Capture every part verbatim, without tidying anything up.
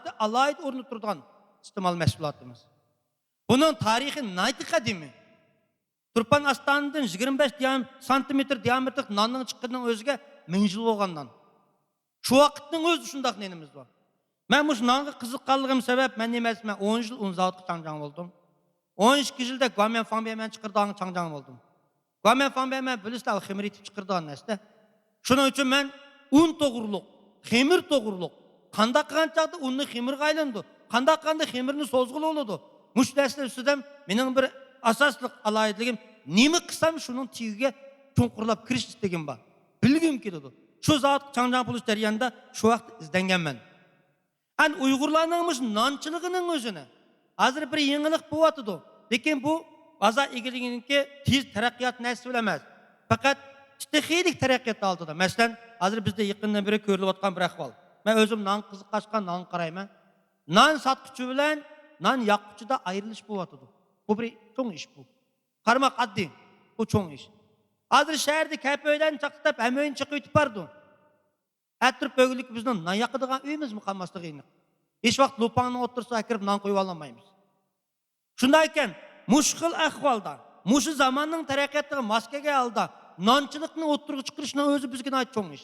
نۆۋەتتە ئالاھىدە ئورۇندا تۇرىدىغان ئىستېمال مەھسۇلاتىمىز. بۇنىڭ تارىخى ناھايىتى قەدىمىي. تۇرپان ئاستانىدىن يىگىرمە بەش دىيام-، سانتىمېتىر دىيامېتىرلىق ناننىڭ چىققىنىنىڭ ئۆزىگە مىڭ يىل بولغان نان. شۇ ۋاقىتنىڭ ئۆزى شۇنداق نېنىمىز بار. مەن مۇشۇ نانغا قىزىققانلىقىم سەۋەب، مەن نېمە دېسە، مەن ئون يىل ئۇن زاۋۇتقا چاڭجاڭ بولدۇم. ئون ئىككى يىلدا گۇاميەن فاڭبيەنمەن چىقىرىدىغان چاڭجاڭ بولدۇم. گۇاميەن فاڭبيەنمەن بىلىسىلەر، خېمىر ئېتىپ چىقىرىدىغان نەرسە. شۇنىڭ ئۈچۈن مەن ئۇن توغرۇلۇق، خېمىر توغرۇلۇق، قانداق قىلغان چاغدا ئۇننى خېمىرغا ئايلىنىدۇ، قانداق قىلغاندا خېمىرنى سوزغىلى بولىدۇ، مۇشۇ نەرسىلەر ئۈستىدە مېنىڭ بىر ئاساسلىق ئالاھىدىلىكىم، نېمە قىلسام شۇنىڭ تېگىگە چوڭقۇرلاپ كىرىش ئىستىكىم بار. بىلگۈم كېلىدۇ. شۇ زاۋۇتقا چاڭجاڭ بولۇش جەريانىدا شۇ ۋاقىت ئىزدەنگەنمەن. ئەن ئۇيغۇرلارنىڭ مۇشۇ نانچىلىقىنىڭ ئۆزىنى ھازىر بىر يېڭىلىق بولۇۋاتىدۇ. لېكىن بۇ بازار ئىگىلىكىنىڭكى تېز تەرەققىيات نەرسىسى بىلەن ئەمەس. پەقەت ئىشتىخىلىك تەرەققىيات ھالىتىدە. مەسىلەن، ھازىر بىزدە يېقىندىن بېرى كۆرۈلۈۋاتقان بىر ئەھۋال. مەن ئۆزۈم نانغا قىزىققاچقا نانغا قارايمەن. نان ساتقۇچى بىلەن نان ياققۇچىدا ئايرىلىش بولۇۋاتىدۇ. بۇ بىر چوڭ ئىش بۇ. قارىماق ئاددىي. بۇ چوڭ ئىش. ھازىر شەھەردە كەپە ئۆيلەرنى چاقچاقلاپ ھەممە ئۆينى چېقىۋېتىپ بارىدۇ. ئەتىرىپ بۆگىلىكى بىزنىڭ نان ياقىدىغان ئۆيىمىزمۇ قالماسلىقى ئېنىق. ھېچ ۋاقىت لوپاڭنىڭ ئوتتۇرىسىغا كىرىپ نان قويۇۋالالمايمىز. شۇنداق ئىكەن، مۇشۇ خىل ئەھۋالدا، مۇشۇ زاماننىڭ تەرەققىياتىغا ماس كەلگەن ھالدا نانچىلىقنى ئوتتۇرىغا چىقىرىشنىڭ ئۆزى بىزگە ناھايىتى چوڭ ئىش.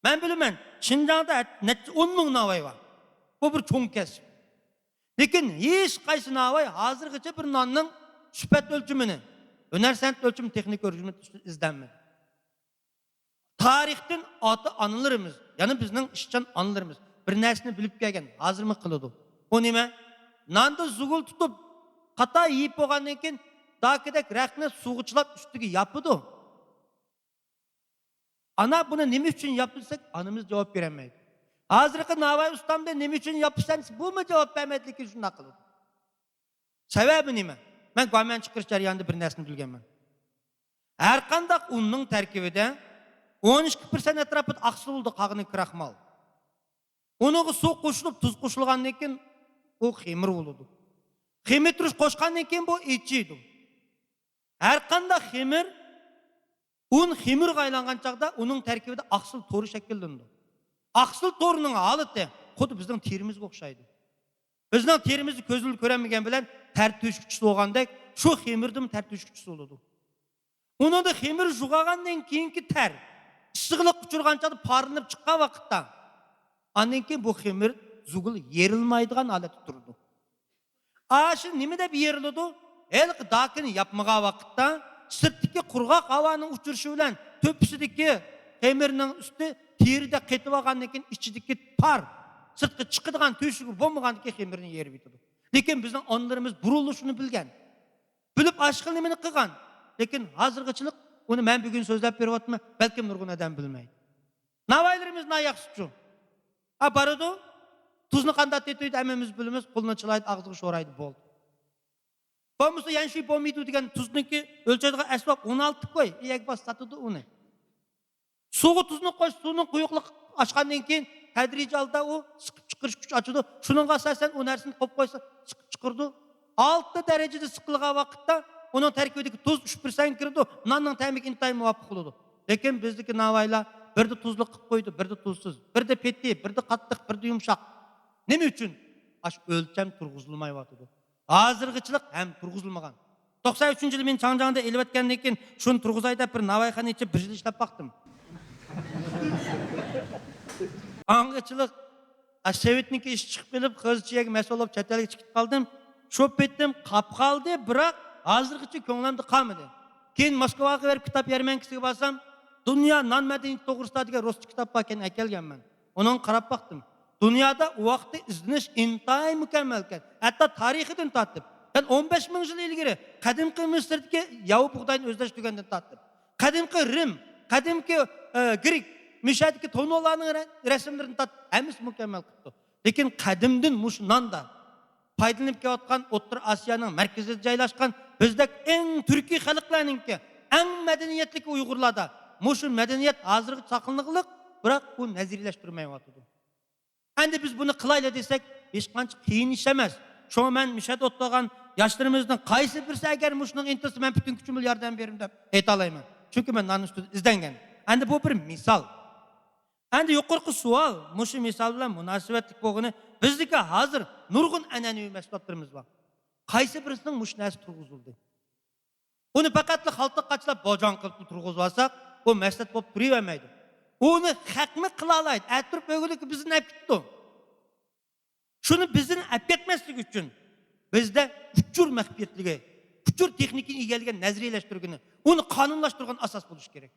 مەن بىلىمەن، شىنجاڭدا نەچچە ئون مىڭ ناۋاي بار. بۇ بىر چوڭ كەسىپ. لېكىن ھېچ قايسى ناۋاي ھازىرغىچە بىر ناننىڭ سۈپەت ئۆلچىمىنى، ھۈنەر سەنئەت ئۆلچىمى، تېخنىكا ئۆلچىمى ئۈستىدە ئىزدەنمىدى. تارىختىن ئاتا-ئانىلىرىمىز، يەنى بىزنىڭ ئىشچان ئانىلىرىمىز بىر نەرسىنى بىلىپ كەلگەن، ھازىرمۇ قىلىدۇ. ئۇ نېمە؟ ناندا زۇگۇل تۇتۇپ، قاتار يېيىپ بولغاندىن كېيىن، داكىدەك رەختنى سۇغا چىلاپ، ئۈستىگە ياپىدۇ. ئانا بۇنى نېمە ئۈچۈن ياپتى دېسەك، ئانىمىز جاۋاب بېرەلمەيدۇ. ھازىرقى ناۋاي ئۇستامدىن نېمە ئۈچۈن ياپىسەن دېسە، بۇمۇ جاۋاب بەرمەيدۇ، لېكىن شۇنداق قىلىدۇ. سەۋەبى نېمە؟ مەن گۇاميەن چىقىرىش جەريانىدا بىر نەرسىنى بىلگەنمەن. ھەرقانداق ئۇننىڭ تەركىبىدە ئون ئىككى پىرسەنت ئەتراپىدا ئاقسىل بولىدۇ، قالغىنى كراخمال. ئۇنىڭغا سۇ قوشۇلۇپ، تۇز قوشۇلغاندىن كېيىن ئۇ خېمىر بولىدۇ. خېمىر تۇرۇش قوشقاندىن كېيىن بۇ ئېچىيدۇ. ھەرقانداق خېمىر ئۇن خېمىرغا ئايلانغان چاغدا ئۇنىڭ تەركىبىدە ئاقسىل تورى شەكىللىنىدۇ. ئاقسىل تورىنىڭ ھالىتى خۇددى بىزنىڭ تېرىمىزگە ئوخشايدۇ. بىزنىڭ تېرىمىزنى كۆز بىلەن كۆرەلمىگەن بىلەن تەر تۆشۈكچىسى بولغاندەك، شۇ خېمىردىمۇ تەر تۆشۈكچىسى بولىدۇ. ئۇنىڭدا خېمىر جۇغاغاندىن كېيىنكى تەر، ئىسسىقلىققا ئۇچرىغان چاغدا پارلىنىپ چىققان ۋاقىتتا، ئاندىن كېيىن بۇ خېمىر زۇگۇل يېرىلمايدىغان ھالەتتە تۇرىدۇ. ئاشۇ نېمە دەپ يېرىلىدۇ؟ ھېلىقى داكىنى ياپمىغان ۋاقىتتا، سىرتتىكى قۇرغاق ھاۋانىڭ ئۇچرىشى بىلەن تۆپىسىدىكى خېمىرنىڭ ئۈستى تېرىدەك قېتىۋالغاندىن كېيىن، ئىچىدىكى پار، سىرتقا چىقىدىغان تۆشۈكى بولمىغاندىن كېيىن خېمىرنى يېرىۋېتىدۇ. لېكىن بىزنىڭ ئانىلىرىمىز بۇرۇنلا شۇنى بىلگەن. بىلىپ ئاشۇ خىل نېمىنى قىلغان. لېكىن ھازىرغىچىلىك ئۇنى مەن بۈگۈن سۆزلەپ بېرىۋاتىمەن، بەلكىم نۇرغۇن ئادەم بىلمەيدۇ. ناۋايلىرىمىز ناياقسىچۇ. ئا، بارىدۇ، تۇزنى قانداق تېتىيدۇ ھەممىمىز بىلىمىز، قولىنى چىلايدۇ، ئاغزىغا شورايدۇ، بولدى. بولمىسا يەنشۈي بومىدۇ دېگەن تۇزنىڭكى ئۆلچەيدىغان ئەسۋاب ئون ئالتە كوي، ئەگباس ساتىدۇ ئۇنى. سۇغا تۇزنى قوش، سۇنىڭ قويۇقلۇقى ئاشقاندىن كېيىن تەدرىجىي ھالدا ئۇ سىقىپ چىقىرىش كۈچى ئاچىدۇ. شۇنىڭغا ئاساسەن ئۇ نەرسىنى قويۇپ قويسا، سىقىپ چىقىرىدۇ. ئالتە دەرىجىدە سىقىلغان ۋاقىتتا ئۇنىڭ تەركىبىدىكى تۇز ئۈچ پىرسەنت كىرىدۇ، ناننىڭ تەمىگە ئىنتايىن مۇۋاپىق بولىدۇ. لېكىن بىزدىكى ناۋايلار بىردە تۇزلۇق قىلىپ قويىدۇ، بىردە تۇزسىز، بىردە پېتى، بىردە قاتتىق، بىردە يۇمشاق. نېمە ئۈچۈن؟ ئاشۇ ئۆلچەم تۇرغۇزۇلمايۋاتىدۇ. ھازىرغىچىلىك ھەم تۇرغۇزۇلمىغان. توقسان ئۈچىنچى يىلى مېنى چاڭجاڭدا ئېلىۋەتكەندىن كېيىن، شۇنى تۇرغۇزاي دەپ بىر ناۋايخانا ئېچىپ، بىر يىل ئىشلەپ باقتىم. ئاڭغىچىلىق، ئا، سوۋېتنىڭكى ئىشى چىقىپ قېلىپ، خېزىچيەگە مەسئۇل بولۇپ چەت ئەلگە چىقىپ قالدىم. شۇ پېتىم قاپ قالدى، بىراق ھازىرغىچە كۆڭلۈمدە قالمىدى. كېيىن موسكۋاغا بېرىپ كىتاب يەرمەنكىسىگە بارسام، دۇنيا نان مەدەنىيىتى توغرىسىدا دېگەن رۇسچە كىتاب باركەن، ئەكەلگەنمەن. ئۇنىڭغا قاراپ باقتىم. دۇنيادا ئۇ ۋاقىتتا ئىزدىنىش ئىنتايىن مۇكەممەلكەن. ھەتتا تارىخىدىن تارتىپ، يەنى ئون بەش مىڭ يىل ئىلگىرى قەدىمكى مىسىردىكى ياۋا بۇغداينى ئۆزلەشتۈرگەندىن تارتىپ، قەدىمكى رىم، قەدىمكى، ئە، گرېك، مىشەدىكى تونۇلارنىڭ رە-، رەسىملىرىدىن تارتىپ، ھەممىسى مۇكەممەل قىپتۇ. لېكىن قەدىمدىن مۇشۇ ناندا پايدىلىنىپ كېلىۋاتقان ئوتتۇرا ئاسىيانىڭ مەركىزىدە جايلاشقان بىزدەك ئەڭ تۈركىي خەلقلەرنىڭكى، ئەڭ مەدەنىيەتلىك ئۇيغۇرلاردا مۇشۇ مەدەنىيەت ھازىرغىچە ساقلىنىغلىق، بىراق ئۇ نەزەرىيلەشتۈرمەيۋاتىدۇ. ئەمدى بىز بۇنى قىلايلى دېسەك، ھېچقانچە قىيىن ئىش ئەمەس. شۇڭا مەن مىشەدە ئولتۇرغان ياشلىرىمىزنىڭ قايسى بىرسى ئەگەر مۇشۇنىڭغا ئىنتىلسا، مەن پۈتۈن كۈچۈم بىلەن ياردەم بېرىمەن دەپ ئېيتالايمەن. چۈنكى مەن نان ئۈستىدە ئىزدەنگەن. ئەمدى بۇ بىر مىسال. ئەمدى يۇقىرىقى سوئال مۇشۇ مىسال بىلەن مۇناسىۋەتلىك بولغىنى بىزدىكى ھازىر نۇرغۇن ئەنئەنىۋى مەھسۇلاتلىرىمىز بار. قايسى بىرسىنىڭ مۇشۇ نەرسە تۇرغۇزۇلدى؟ ئۇنى پەقەتلا خالتا قاچىلاپ باجاڭ قىلىپ تۇرغۇزۇۋالساق، ئۇ مەھسۇلات بولۇپ تۇرۇۋەرمەيدۇ. ئۇنى خەقمۇ قىلالايدۇ، ئەتتۈرۈپ ئۆگىنىپ بىزدىن ئەپ كېتىدۇ. شۇنى بىزدىن ئەپ كەتمەسلىك ئۈچۈن بىزدە ئۇچۇر مەخپىيەتلىكى، ئۇچۇر تېخنىكىنى ئىگىلىگەن، نەزەرىيەلەشتۈرگىنى، ئۇنى قانۇنلاشتۇرغان ئاساس بولۇشى كېرەك.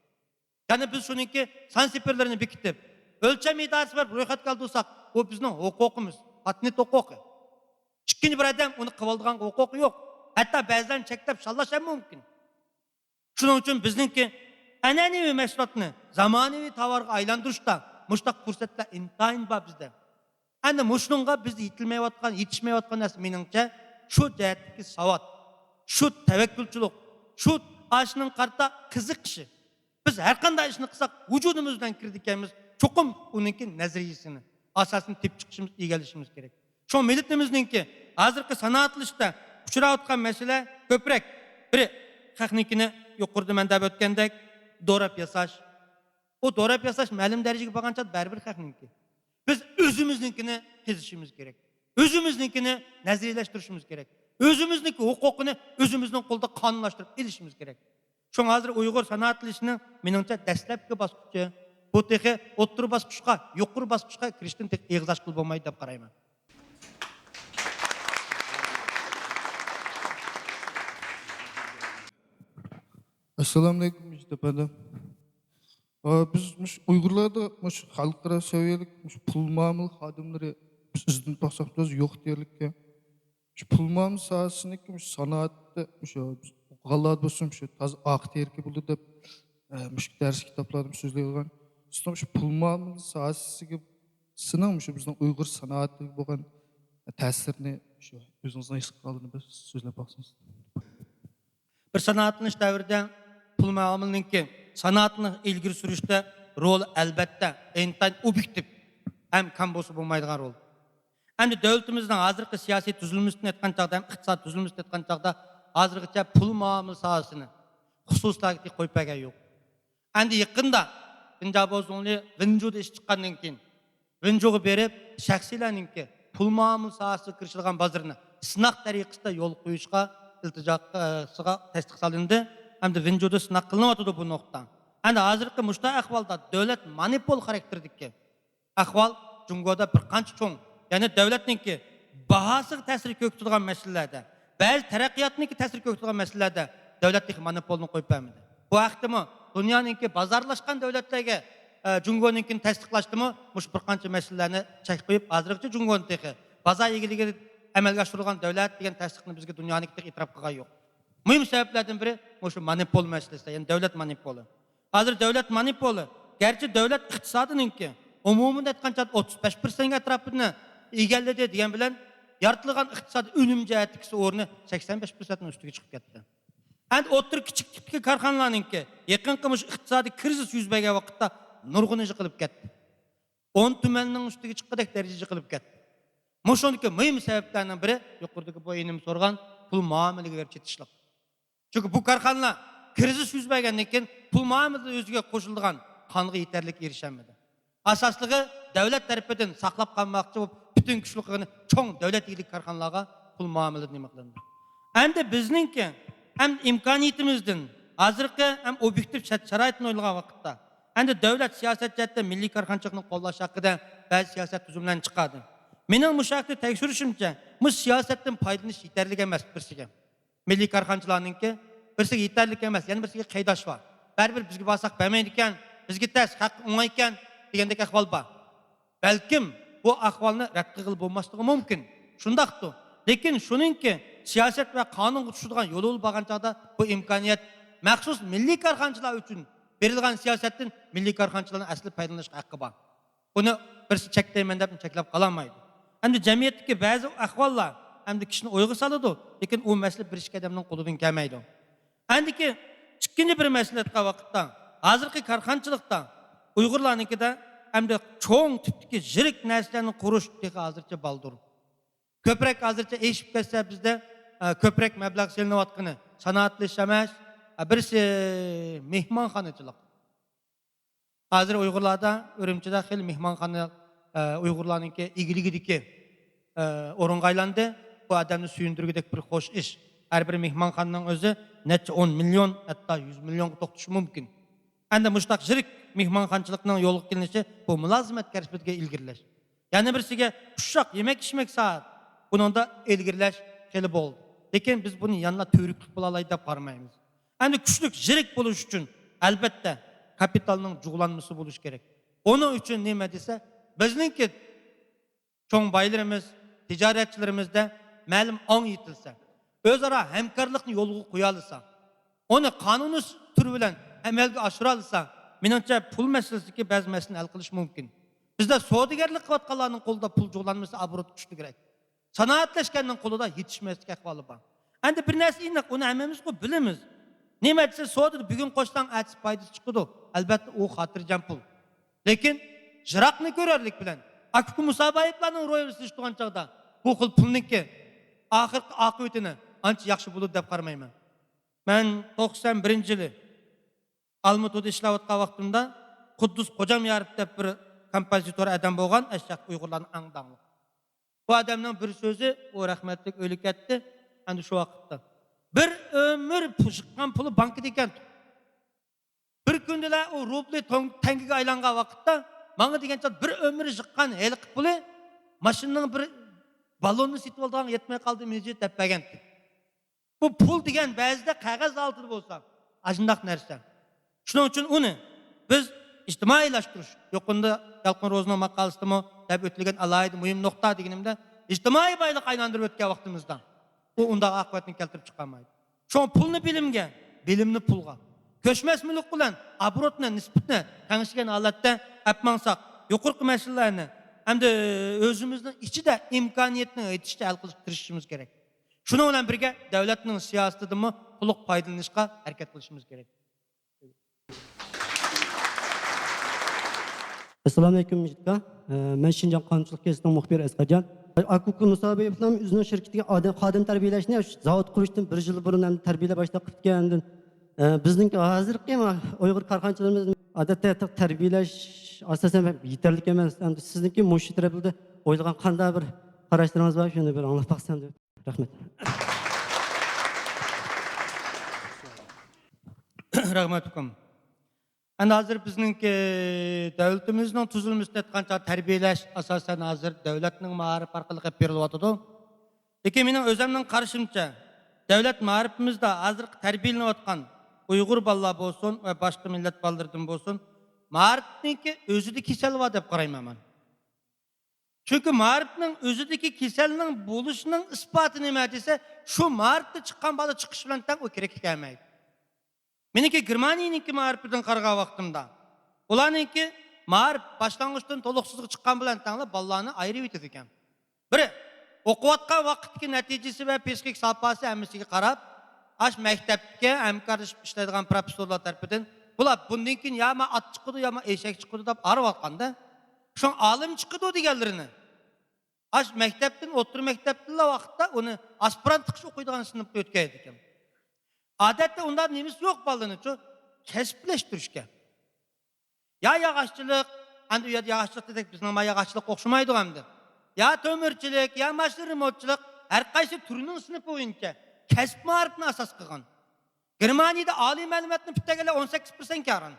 يەنى بىز شۇنىڭكى سان سىفىرلىرىنى بېكىتىپ، ئۆلچەم ئىدارىسى بېرىپ رويخەتكە ئالدۇرساق، ئۇ بىزنىڭ ھوقۇقىمىز، پاتېنت ھوقۇقى. ئىككىنچى بىر ئادەم ئۇنى قىلىۋالىدىغان ھوقۇقى يوق. ھەتتا بەزىلەرنى چەكلەپ شاللاش ھەم مۇمكىن. شۇنىڭ ئۈچۈن بىزنىڭكى ئەنئەنىۋى مەھسۇلاتنى زامانىۋى تاۋارغا ئايلاندۇرۇشتا مۇشۇنداق پۇرسەتلەر ئىنتايىن بار بىزدە. ئەمدى مۇشۇنىڭغا بىزدە يېتىلمەيۋاتقان، يېتىشمەيۋاتقان نەرسە مېنىڭچە شۇ جەھەتتىكى ساۋات، شۇ تەۋەككۈلچىلىك، شۇ ئاشنىڭ قارىتا قىزىقىشى. بىز ھەر قانداق ئىشنى قىلساق، ۋۇجۇدىمىز بىلەن كىرىدىكەنمىز، چوقۇم ئۇنىڭكى نەزەرىيىسىنى، ئاساسىنى تېپىپ چىقىشىمىز، ئىگىلىشىمىز كېرەك. شۇڭا مىللىتىمىزنىڭكى ھازىرقى سانائەتلىشىشتە ئۇچراۋاتقان مەسىلە كۆپرەك، بىرى، خەقنىڭكىنى يۇقىرىدا مەن دەپ ئۆتكەندەك دوراپ ياساش. ئۇ دوراپ ياساش مەلۇم دەرىجىگە بارغان چاغدا بەرىبىر خەقنىڭكى. بىز ئۆزىمىزنىڭكىنى قېزىشىمىز كېرەك. ئۆزىمىزنىڭكىنى نەزەرىيەلەشتۈرۈشىمىز كېرەك. ئۆزىمىزنىڭكى ھوقۇقىنى ئۆزىمىزنىڭ قولىدا قانۇنلاشتۇرۇپ ئېلىشىمىز كېرەك. شۇڭا ھازىر ئۇيغۇر سانائەتلىشىشىنىڭ، مېنىڭچە، دەسلەپكى باسقۇچى. بۇ تېخى ئوتتۇرا باسقۇچقا، يۇقىرى باسقۇچقا كىرىشتىن تېخى ئېغىز ئاچقىلى بولمايدۇ دەپ قارايمەن. ئەسسالامۇئەلەيكۇم، مىجىت ئەپەندى. ئا، بىز مۇشۇ ئۇيغۇرلاردا مۇشۇ خەلقئارا سەۋىيەلىك مۇشۇ پۇل مۇئامىلە خادىملىرى بىز ئىزدىنىپ باقساق بىز يوق دېيەرلىككەن. مۇشۇ پۇل مۇئامىلە ساھەسىنىڭكى مۇشۇ سانائەتتە مۇشۇ بىز ئوقۇغانلار بولسۇن، مۇشۇ تازا ئارقا تىرىكى بولىدۇ دەپ، ئە، مۇشۇ دەرسلىك كىتابلاردا سۆزلەيدىغان. سىزنىڭ مۇشۇ پۇل مۇئامىلە ساھەسىگە، سىزنىڭ مۇشۇ بىزنىڭ ئۇيغۇر سانائەتىگە بولغان تەسىرىنى شۇ ئۆزىڭىزنىڭ ھېس قىلغانلىرىنى بىر سۆزلەپ باقسىڭىز. بىر سانائەتلىنىش دەۋرىدە پۇل مۇئامىلىنىڭكى سانائەتنى ئىلگىرى سۈرۈشتە رولى، ئەلۋەتتە، ئىنتايىن ئوبيېكتىپ ھەم كەم بولسا بولمايدىغان رول. ئەمدى دۆلىتىمىزنىڭ ھازىرقى سىياسىي تۈزۈلمىسىنى ئېيتقان چاغدا ھەم ئىقتىساد تۈزۈلمىسىنى ئېيتقان چاغدا ھازىرغىچە پۇل مۇئامىلە ساھەسىنى خۇسۇسىيلارغا قويۇپ بەرگەن يوق. ئەمدى يېقىندا شىنجابو زۇڭلى ۋېنجۇدا ئىش چىققاندىن كېيىن، ۋېنجۇغا بېرىپ، شەخسىيلەرنىڭكى پۇل مۇئامىلە ساھەسىگە كىرىشىدىغان بازىرىنى سىناق تەرىقىسىدە يولغا قويۇشقا ئىلتىجاسىغا تەستىق سالىندى. ئەمدى ۋېنجۇدا سىناق قىلىنىۋاتىدۇ بۇ نۇقتا. ئەمدى ھازىرقى مۇشۇنداق ئەھۋالدا دۆلەت مونوپول خاراكتېرىدىكى ئەھۋال جۇڭگودا بىر قانچە چوڭ، يەنى دۆلەتنىڭكى باھاسىغا تەسىر كۆرسىتىدىغان مەسىلىلەردە، بەزى تەرەققىياتنىڭكى تەسىر كۆرسىتىدىغان مەسىلىلەردە دۆلەت تېخى مونوپولنى قويۇپ بەرمىدى. بۇ ھەقتىمۇ دۇنيانىڭكى بازارلاشقان دۆلەتلەرگە، ئە، جۇڭگونىڭكىنى تەستىقلاشتىمۇ مۇشۇ بىر قانچە مەسىلىلەرنى چەك قويۇپ، ھازىرغىچە جۇڭگونى تېخى بازار ئىگىلىكى ئەمەلگە ئاشۇرۇلغان دۆلەت دېگەن تەستىقنى بىزگە دۇنيانىڭكى تېخى ئېتىراپ قىلغان يوق. مۇھىم سەۋەبلەردىن بىرى مۇشۇ مونوپول مەسىلىسى، يەنى دۆلەت مونوپولى. ھازىر دۆلەت مونوپولى، گەرچە دۆلەت ئىقتىسادىنىڭكى ئومۇمىي ئېيتقان چاغدا ئوتتۇز بەش پىرسەنتكە ئەتراپىنى ئىگىلىدى دېگەن بىلەن، يارىتىلغان ئىقتىسادىي ئۈنۈم جەھەتتىكى ئورنى سەكسەن بەش پىرسەنتنىڭ ئۈستىگە چىقىپ كەتتى. ئەمدى ئوتتۇرا، كىچىك تىپتىكى كارخانىلارنىڭكى يېقىنقى مۇشۇ ئىقتىسادىي كىرىزىس يۈز بەرگەن ۋاقىتتا نۇرغۇنى يىقىلىپ كەتتى. ئون تۈمەننىڭ ئۈستىگە چىققۇدەك دەرىجىدە يىقىلىپ كەتتى. مۇشۇنىڭكى مۇھىم سەۋەبلەرنىڭ بىرى يۇقىرىدىكى بۇ ئىنىم سورىغان پۇل مۇئامىلىگە بېرىپ چېتىشلىق. چۈنكى بۇ كارخانىلار كىرىزىس يۈز بەرگەندىن كېيىن پۇل مۇئامىلىدە ئۆزىگە قوشۇلىدىغان قانغا يېتەرلىك ئېرىشەلمىدى. ئاساسلىقى دۆلەت تەرىپىدىن ساقلاپ قالماقچى بولۇپ، پۈتۈن كۈچلۈك قىلغىنى چوڭ دۆلەت ئىگىلىك كارخانىلارغا پۇل مۇئامىلىدە نېمە قىلىندى. ئەمدى بىزنىڭكى ھەم ئىمكانىيىتىمىزدىن، ھازىرقى ھەم ئوبيېكتىپ شەرت-شارائىتنى ئويلىغان ۋاقىتتا، ئەمدى دۆلەت سىياسەت جەھەتتە مىللىي كارخانىچىلىقنى قوللاش ھەققىدە بەزى سىياسەت تۈزۈملەرنى چىقاردى. مېنىڭ مۇشۇ ھەقتە تەكشۈرۈشۈمچە، مۇشۇ سىياسەتتىن پايدىلىنىش يېتەرلىك ئەمەس بىرسىگە. مىللىي كارخانىچىلارنىڭكى بىرسىگە يېتەرلىك ئەمەس، يەنە بىرسىگە قېيىداش بار. بەرىبىر بىزگە بارساق بەرمەيدىكەن، بىزگە تەس، ھەق ئوڭايكەن دېگەندەك ئەھۋال بار. بەلكىم بۇ ئەھۋالنى رەت قىلغىلى بولماسلىقى مۇمكىن. شۇنداقتۇ. لېكىن شۇنىڭكى سىياسەت ۋە قانۇنغا چۈشىدىغان يولى بولغان چاغدا بۇ ئىمكانىيەت مەخسۇس مىللىي كارخانىچىلار ئۈچۈن بېرىلغان سىياسەتتىن مىللىي كارخانىچىلارنىڭ ئەسلى پايدىلىنىشقا ھەققى بار. ئۇنى بىرسى چەكلەيمەن دەپ چەكلەپ قالالمايدۇ. ئەمدى جەمئىيەتتىكى بەزى ئەھۋاللار ئەمدى كىشىنى ئويغا سالىدۇ، لېكىن ئۇ مەسىلە بىر ئىككى ئادەمنىڭ قولىدىن كەلمەيدۇ. ئەندىكى ئىككىنچى بىر مەسىلە ئېيتقان ۋاقىتتا، ھازىرقى كارخانىچىلىقتا ئۇيغۇرلارنىڭكىدە ئەمدى چوڭ تىپتىكى يىرىك نەرسىلەرنى قۇرۇش تېخى ھازىرچە بالدۇر. كۆپرەك ھازىرچە ئېشىپ كەتسە بىزدە، ئە، كۆپرەك مەبلەغ سېلىنىۋاتقىنى سانائەتلىشىش ئەمەس، ئە، بىرسى مېھمانخانىچىلىق. ھازىر ئۇيغۇرلاردا، ئۈرۈمچىدە خېلى مېھمانخانا، ئە، ئۇيغۇرلارنىڭكى ئىگىلىكىدىكى ئورۇنغا ئايلاندى. بۇ ئادەمنى سۆيۈندۈرگۈدەك بىر خوش ئىش. ھەر بىر مېھمانخانىنىڭ ئۆزى نەچچە ئون مىليون، ھەتتا يۈز مىليونغا توختىشى مۇمكىن. ئەمدى مۇشۇنداق يىرىك مېھمانخانىچىلىقنىڭ يولغا كېلىنىشى بۇ مۇلازىمەت كەسپىدىكى ئىلگىرىلەش. يەنە بىرسىگە ئۇششاق يېمەك-ئىچمەك سائەت. بۇنىڭدا ئىلگىرىلەش خېلى بولدى. لېكىن بىز بۇنى يەنىلا تۈۋرۈكلۈك بولالايدۇ دەپ قارىمايمىز. ئەمدى كۈچلۈك، يىرىك بولۇش ئۈچۈن، ئەلبەتتە، كاپىتالنىڭ جۇغلانمىسى بولۇشى كېرەك. ئۇنىڭ ئۈچۈن نېمە دېسە، بىزنىڭكى چوڭ بايلىرىمىز، تىجارەتچىلىرىمىزدە مەلۇم ئاڭ يېتىلسە، ئۆزئارا ھەمكارلىقنى يولغا قويالىسا، ئۇنى قانۇنىي تۈر بىلەن ئەمەلگە ئاشۇرالىسا، مېنىڭچە، پۇل مەسىلىسىدىكى بەزى مەسىلىنى ھەل قىلىش مۇمكىن. بىزدە سودىگەرلىك قىلىۋاتقانلارنىڭ قولىدا پۇل جۇغلانمىسى ئابۇرۇتقا چۈشىدۇ كېرەك. سانائەتلەشكەننىڭ قولىدا يېتىشمەسلىك ئەھۋالى بار. ئەمدى بىر نەرسە ئېنىق، ئۇنى ھەممىمىزغۇ بىلىمىز. نېمە دېسە، سودىدا بۈگۈن قوشساڭ، ئەتىسى پايدىسى چىقىدۇ. ئەلبەتتە، ئۇ خاتىرجەم پۇل. لېكىن يىراقنى كۆرەرلىك بىلەن، ئاكا-ئۇكا مۇسابىقىلەرنىڭ روھى بىلەن سېلىشتۇرغان چاغدا، بۇ خىل پۇلنىڭكى ئاخىرقى ئاقىۋىتىنى ئانچە ياخشى بولىدۇ دەپ قارىمايمەن. مەن توقسان بىرىنچى يىلى ئالمۇتىدا ئىشلەۋاتقان ۋاقتىمدا، قۇددۇس خوجاميارىپ دەپ بىر كومپوزىتور ئادەم بولغان، ئەششەق ئۇيغۇرلارنىڭ ئەڭ داڭلىق. بۇ ئادەمنىڭ بىر سۆزى، ئۇ رەھمەتلىك ئۆلۈپ كەتتى، ئەمدى شۇ ۋاقىتتا. بىر ئۆمۈر پۇ-، يىغقان پۇلى بانكىدا ئىكەن. بىر كۈندىلا ئۇ روبلى توڭ-، تەڭگىگە ئايلانغان ۋاقىتتا، ماڭا دېگەن چاغدا بىر ئۆمۈر يىغقان ھېلىقى پۇلى ماشىنىنىڭ بىر بالونىنى سېتىۋالىدىغانغا يەتمەي قالدى، مىجىت دەپ بەرگەنتى. بۇ پۇل دېگەن بەزىدە قەغەز ھالىتىدە بولسا، ئاشۇنداق نەرسە. شۇنىڭ ئۈچۈن ئۇنى بىز ئىجتىمائىيلاشتۇرۇش، يۇقىرىدا يالقۇن روزىنىڭ ماقالىسىدىمۇ دەپ ئۆتۈلگەن ئالاھىدە مۇھىم نۇقتا دېگىنىمدە، ئىجتىمائىي بايلىق ئايلاندۇرۇپ ئۆتكەن ۋاقتىمىزدا، ئۇ ئۇنداق ئاقىۋەتنى كەلتۈرۈپ چىقارمايدۇ. شۇڭا پۇلنى بىلىمگە، بىلىمنى پۇلغا، كۆچمەس مۈلۈك بىلەن ئابوروتنى، نىسبىتىنى تەڭشىگەن ھالەتتە ئەپ ماڭساق، يۇقىرىقى مەسىلىلەرنى ھەمدە ئۆزىمىزنىڭ ئىچىدە ئىمكانىيەتنىڭ يېتىشىچە ھەل قىلىشقا تىرىشىشىمىز كېرەك. شۇنىڭ بىلەن بىرگە، دۆلەتنىڭ سىياسىتىدىنمۇ تولۇق پايدىلىنىشقا ھەرىكەت قىلىشىمىز كېرەك. ئەسسالامۇئەلەيكۇم، مىجىت ئاكا. ئە، مەن شىنجاڭ قانۇنچىلىق گېزىتىنىڭ مۇخبىرى ئەسقەرجان. ئاكا-ئۇكا مۇسابىقە ئۆزىنىڭ شىركىتىگە ئادەم، خادىم تەربىيەلەشنى زاۋۇت قۇرۇشتىن بىر يىل بۇرۇن ھەم تەربىيەلەپ باشلاپ كەتكەن. ئە، بىزنىڭكى ھازىرقى ما-، ئۇيغۇر كارخانىچىلىرىمىز، ئادەتتە، تەربىيەلەش ئاساسەن يېتەرلىك ئەمەس. ئەمدى سىزنىڭكى مۇشۇ تەرەپتە ئويلىغان قانداق بىر قاراشلىرىڭىز بار، شۇنى بىر ئاڭلاپ باقسام دەپ. رەھمەت. رەھمەت، ئۇكام. ئەمدى ھازىر بىزنىڭكى دۆلىتىمىزنىڭ تۈزۈلمىسىدە ئېيتقانچە، تەربىيەلەش ئاساسەن ھازىر دۆلەتنىڭ مائارىپى ئارقىلىق ئېلىپ بېرىلىۋاتىدۇ. لېكىن مېنىڭ ئۆزۈمنىڭ قارىشىمچە، دۆلەت مائارىپىمىزدا ھازىرقى تەربىيەلىنىۋاتقان ئۇيغۇر بالىلار بولسۇن ۋە باشقا مىللەت بالىلىرىدىن بولسۇن، مائارىپنىڭكى ئۆزىدە كېسەل بار دەپ قارايمەن مەن. چۈنكى مائارىپنىڭ ئۆزىدىكى كېسەلنىڭ بولۇشىنىڭ ئىسپاتى نېمە دېسە، شۇ مائارىپتا چىققان بالا چىقىش بىلەن تەڭ ئۇ كېرەككە كەلمەيدۇ. مېنىڭكى گېرمانىيىنىڭكى مائارىپىدىن قارىغان ۋاقتىمدا، ئۇلارنىڭكى مائارىپ باشلانغۇچتىن تولۇقسىزغا چىققان بىلەن تەڭلا بالىلارنى ئايرىۋېتىدىكەن. بىرى، ئوقۇۋاتقان ۋاقىتتىكى نەتىجىسى ۋە پسىخىك ساپاسى ھەممىسىگە قاراپ، ئاش مەكتەپكە ھەمكارلىشىپ ئىشلەيدىغان پروفېسسورلار تەرىپىدىن، بۇلار بۇندىن كېيىن يا ما ئات چىقىدۇ، يا ما ئېشەك چىقىدۇ دەپ ھارۋاتقاندا، شۇڭا ئالىم چىقىدۇ دېگەنلىرىنى، ئاش مەكتەپتىن، ئوتتۇرا مەكتەپتىنلا ۋاقىتتا ئۇنى ئاسپىرانت قىلىش ئوقۇيدىغان سىنىپقا ئۆتكەيدىكەن. ئادەتتە ئۇنداق نېمىسى يوق بالىنىچۇ، كەسىپلەشتۈرۈشكە. يا ياغاچچىلىق، ئەمدى ئۇ يەردە ياغاچچىلىق دېسەك، بىزنىڭ ما ياغاچچىلىققا ئوخشىمايدۇ ئەمدى. يا تۆمۈرچىلىك، يا ماشىنا رېمونتچىلىق، ھەر قايسى تۈرنىڭ سىنىپى بويىچە كەسىپ مائارىپىنى ئاساس قىلغان. گېرمانىيەدە ئالىي مەلۇماتنى پۈتتۈرگەنلەر ئون سەككىز پىرسەنت كاران.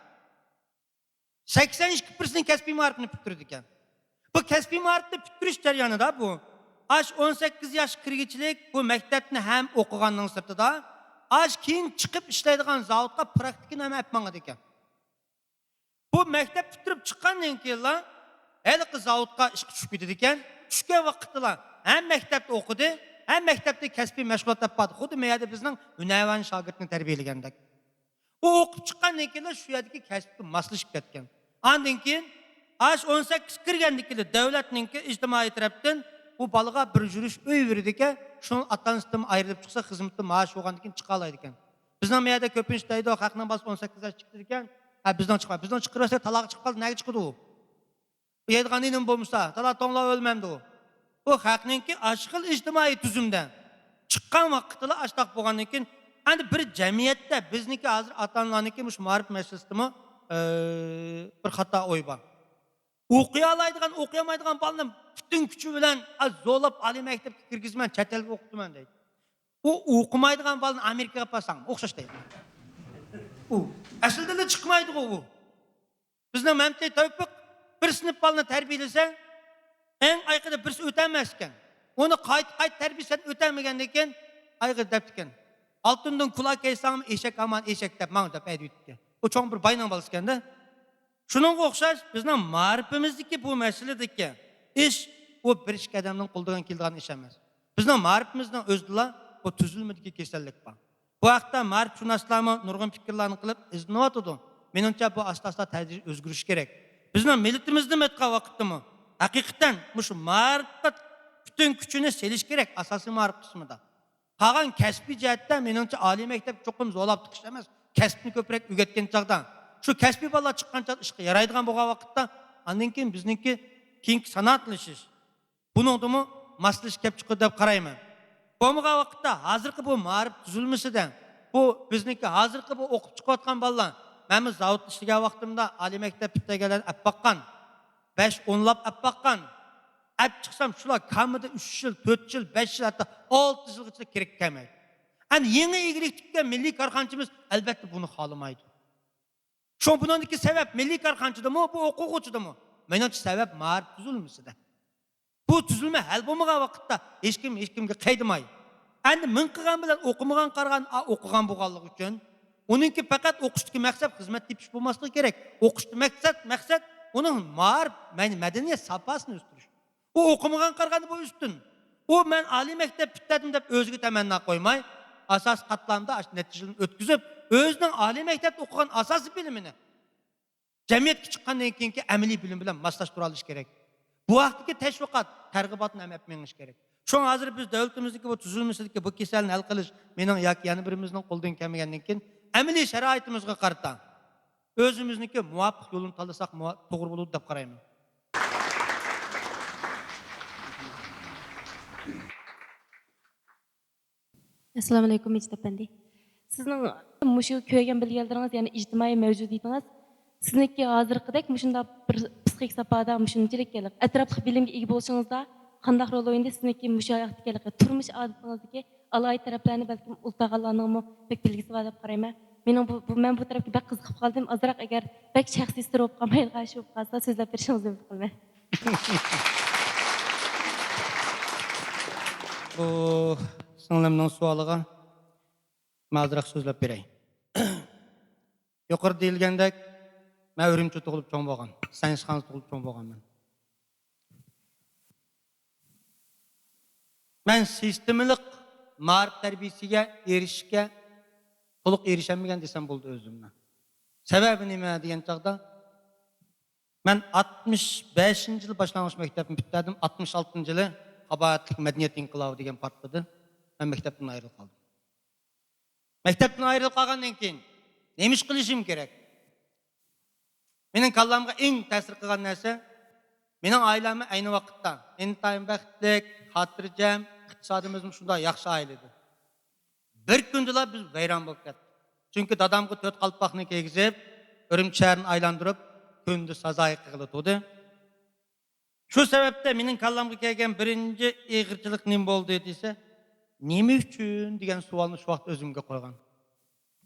سەكسەن ئىككى پىرسەنت كەسپىي مائارىپنى پۈتتۈرىدىكەن. بۇ كەسپىي مائارىپنى پۈتتۈرۈش جەريانىدا بۇ ئاش ئون سەككىز ياشقا كىرگۈچىلىك بۇ مەكتەپنى ھەم ئوقۇغاننىڭ سىرتىدا، ئاش كېيىن چىقىپ ئىشلەيدىغان زاۋۇتقا پراكتىكىنى ھەم ئەپ ماڭىدىكەن. بۇ مەكتەپ پۈتتۈرۈپ چىققاندىن كېيىنلا ھېلىقى زاۋۇتقا ئىشقا چۈشۈپ كېتىدىكەن. چۈشكەن ۋاقىتتىلا ھەم مەكتەپتە ئوقۇدى، ھەم مەكتەپتە كەسپىي مەشغۇلات ئېلىپ باردى. خۇددى مەيەردە بىزنىڭ ھۈنەرۋەن شاگىرتنى تەربىيەلىگەندەك. ئۇ ئوقۇپ چىققاندىن كېيىن شۇ يەردىكى كەسىپكە ماسلىشىپ كەتكەن. ئاندىن كېيىن ئاش ئون سەككىز كىرگەندىن كېيىن دۆلەتنىڭكى ئىجتىمائىي تەرەپتىن بۇ بالىغا بىر يۈرۈش ئۆي بېرىدىكەن، شۇنىڭ ئاتا-ئانىسىدىن ئايرىلىپ چىقسا، خىزمىتى مائاش بولغاندىن كېيىن چىقالايدىكەن. بىزنىڭ مەيەردە كۆپىنچە دەيدۇ، خەقنىڭ بالىسى ئون سەككىز ياش چىقتىكەن، ھە، بىزنىڭ چىقماي، بىزنىڭ چىقىرىۋەتسەك تالاغا چىقىپ قالدى، نەگە چىقىدۇ ئۇ؟ يەيدىغان نېنىمۇ بولمىسا، تالا توڭلاپ ئۆلمەمدۇ؟ بۇ خەقنىڭكى ئاشۇ خىل ئىجتىمائىي تۈزۈمدە چىققان ۋاقتىلا ئاشتاق بولغاندىن كېيىن، ئەمدى بىر جەمئىيەتتە بىزنىڭكى ھازىر ئاتا-ئانىلارنىڭكى مۇشۇ مائارىپ مەسىلىسىدىمۇ، ئى، بىر خاتا ئوي بار. ئوقۇيالايدىغان، ئوقۇيالمايدىغان بالىنى پۈتۈن كۈچى بىلەن، ئا، زورلاپ ئالىي مەكتەپكە كىرگۈزىمەن، چەت ئەلگە ئوقۇتىمەن دەيدۇ. ئۇ ئوقۇمايدىغان بالىنى ئامېرىكىغا ئاپارساڭ ئوخشاش دەيدۇ. ئۇ ئەسلىدىنلا چىقمايدىغۇ ئۇ. بىزنىڭ مەمتىلى تەۋپىق بىر سىنىپ بالىنى تەربىيەلىسە، ئەڭ ئايىقىدا بىرسى ئۆتەلمەس ئىكەن. ئۇنى قايتا، قايتا تەربىيەلىسەن، ئۆتەلمىگەندىن كېيىن ئايىغىدا دەپتىكەن. ئالتۇندىن كۇلا كىيسەڭمۇ، ئېشەك ھامان ئېشەك دەپ ماڭ دەپ ھەيدىۋېتىپتىكەن. ئۇ چوڭ بىر باينىڭ بالىسى ئىكەندە. شۇنىڭغا ئوخشاش بىزنىڭ مائارىپىمىزدىكى بۇ مەسىلىدىكى ئىش، ئۇ بىر ئىككى ئادەمنىڭ قولىدىن كېلىدىغان ئىش ئەمەس. بىزنىڭ مائارىپىمىزنىڭ ئۆزىدىلا بۇ تۈزۈلمىدىكى كېسەللىك بار. بۇ ھەقتە مائارىپشۇناسلارمۇ نۇرغۇن پىكىرلەرنى قىلىپ ئىزدىنىۋاتىدۇ. مېنىڭچە، بۇ ئاستا-ئاستا تەدرىجىي ئۆزگىرىشى كېرەك. بىزنىڭ مىللىتىمىزنى ئېيتقان ۋاقىتتىمۇ، ھەقىقەتەن مۇشۇ مائارىپقا پۈتۈن كۈچىنى سېلىش كېرەك، ئاساسىي مائارىپ قىسمىدا. قالغان كەسپىي جەھەتتە، مېنىڭچە، ئالىي مەكتەپكە چوقۇم زورلاپ تىقىش ئەمەس، كەسىپنى كۆپرەك ئۆگەتكەن چاغدا، شۇ كەسپىي بالىلار چىققان چاغدا ئىشقا يارايدىغان بولغان ۋاقىتتا، ئاندىن كېيىن بىزنىڭكى كېيىنكى سانائەتلىشىش، بۇنىڭدىمۇ ماسلىشىش كەپ چىقىدۇ دەپ قارايمەن. بولمىغان ۋاقىتتا، ھازىرقى بۇ مائارىپ تۈزۈلمىسىدە، بۇ بىزنىڭكى ھازىرقى بۇ ئوقۇپ چىقىۋاتقان بالىلار، مەنمۇ زاۋۇتتا ئىشلىگەن ۋاقتىمدا ئالىي مەكتەپ پۈتتۈرگەنلەرنى ئەپ باققان، بەش ئونلاپ ئەپ باققان. ئەپ چىقسام، شۇلار كامىدا ئۈچ يىل، تۆت يىل، بەش يىل، ھەتتا ئالتە يىلغىچە كىرىپ كەلمەيدۇ. ئەمدى يېڭى ئىگىلىك تىككەن مىللىي كارخانىچىمىز، ئەلۋەتتە، بۇنى خالىمايدۇ. شۇڭا بۇنىڭدىكى سەۋەب مىللىي كارخانىچىدىمۇ، بۇ ئوقۇغۇچىدىمۇ؟ مېنىڭچە، سەۋەب مائارىپ تۈزۈلمىسىدە. بۇ تۈزۈلمە ھەل بولمىغان ۋاقىتتا ھېچكىم ھېچكىمگە قىيماي. ئەمدى مىڭ قىلغان بىلەن ئوقۇمىغان قارىغان، ئا، ئوقۇغان بولغانلىقى ئۈچۈن، ئۇنىڭكى پەقەت ئوقۇشتىكى مەقسەت خىزمەت تېپىش بولماسلىقى كېرەك. ئوقۇشتا مەقسەت، مەقسەت ئۇنىڭ مائارىپ، مەن-، مەدەنىيەت ساپاسىنى ئۆستۈرۈش. ئۇ ئوقۇمىغان قارىغاندا بۇ ئۈستۈن. ئۇ مەن ئالىي مەكتەپ پۈتتۈردۈم دەپ ئۆزىگە تەمەننا قويماي، ئاساسىي قاتلامدا ئاشۇ نەتىجىلىرىنى ئۆتكۈزۈپ، ئۆزىنىڭ ئالىي مەكتەپتە ئوقۇغان ئاساسىي بىلىمىنى جەمئىيەتكە چىققاندىن كېيىنكى ئەمەلىي بىلىم بىلەن ماسلاشتۇرۇۋېلىش كېرەك. بۇ ھەقتىكى تەشۋىقات، تەرغىباتنى ھەم ئېلىپ مېڭىش كېرەك. شۇڭا ھازىر بىز دۆلىتىمىزدىكى بۇ تۈزۈلمىسىدىكى بۇ كېسەلنى ھەل قىلىش مېنىڭ ياكى يەنە بىرىمىزنىڭ قولىدىن كەلمىگەندىن كېيىن، ئەمەلىي شارائىتىمىزغا قارىتا ئۆزىمىزنىڭكى مۇۋاپىق يولىنى تاللىساق مۇۋا-، توغرا بولىدۇ دەپ قارايمەن. ئەسسالامۇئەلەيكۇم، مىجىت ئەپەندى. سىزنىڭ مۇشۇ كۆرگەن بىلگەنلىرىڭىز، يەنى ئىجتىمائىي مەۋجۇدىيىتىڭىز سىزنىڭكى ھازىرقىدەك مۇشۇنداق بىر پسىخىك ساپادا مۇشۇنچىلىك ئەتراپلىق بىلىمگە ئىگە بولۇشىڭىزدا قانداق رول ئوينىدى؟ سىزنىڭكى مۇشۇ ھاياتتىكى تۇرمۇش ئادىتىڭىزدىكى ئالاھىدە تەرەپلەرنى بەلكىم ئۇنتۇغانلارنىڭمۇ بەك بىلگۈسى بار دەپ قارايمەن. مېنىڭ بۇ، بۇ، مەن بۇ تەرەپكە بەك قىزىقىپ قالدىم. ئازراق ئەگەر بەك شەخسىي سورىلىپ قالمايدىغان ئىش بولۇپ قالسا، سۆزلەپ بېرىشىڭىزنى ئۈمىد قىلىمەن. بۇ سىڭلىمنىڭ سوئالىغا مەن ئازراق سۆزلەپ بېرەي. يۇقىرىدا دېيىلگەندەك، مەن ئۈرۈمچىدە تۇغۇلۇپ چوڭ بولغان، سەنشىخانىدا تۇغۇلۇپ چوڭ بولغانمەن. مەن سىستېمىلىق مائارىپ تەربىيەسىگە ئېرىشىشكە تولۇق ئېرىشەلمىگەن دېسەم بولىدۇ ئۆزۈمنى. سەۋەبى نېمە دېگەن چاغدا، مەن ئاتمىش بەشىنچى يىلى باشلانغۇچ مەكتەپنى پۈتتۈردۈم، ئاتمىش ئالتىنچى يىلى قاباھەتلىك مەدەنىيەت ئىنقىلابى دېگەن پارتلىدى. مەن مەكتەپتىن ئايرىلىپ قالدىم. مەكتەپتىن ئايرىلىپ قالغاندىن كېيىن نېمە ئىش قىلىشىم كېرەك؟ مېنىڭ كاللامغا ئەڭ تەسىر قىلغان نەرسە، مېنىڭ ئائىلەممۇ ئەينى ۋاقىتتا ئىنتايىن بەختلىك، خاتىرجەم، ئىقتىسادىمىزمۇ شۇنداق ياخشى ئائىلە ئىدى. بىر كۈندىلا بىز ۋەيران بولۇپ كەتتۇق. چۈنكى دادامغا تۆت قالپاقنى كىيگۈزۈپ، ئۈرۈمچى شەھىرىنى ئايلاندۇرۇپ، كۈندە سازايى قىلغىلى تۇردى. شۇ سەۋەبتە مېنىڭ كاللامغا كەلگەن بىرىنچى ئېغىرچىلىق نېمە بولدى دېسە، «نېمە ئۈچۈن؟» دېگەن سوئالنى شۇ ۋاقىت ئۆزۈمگە قويغان.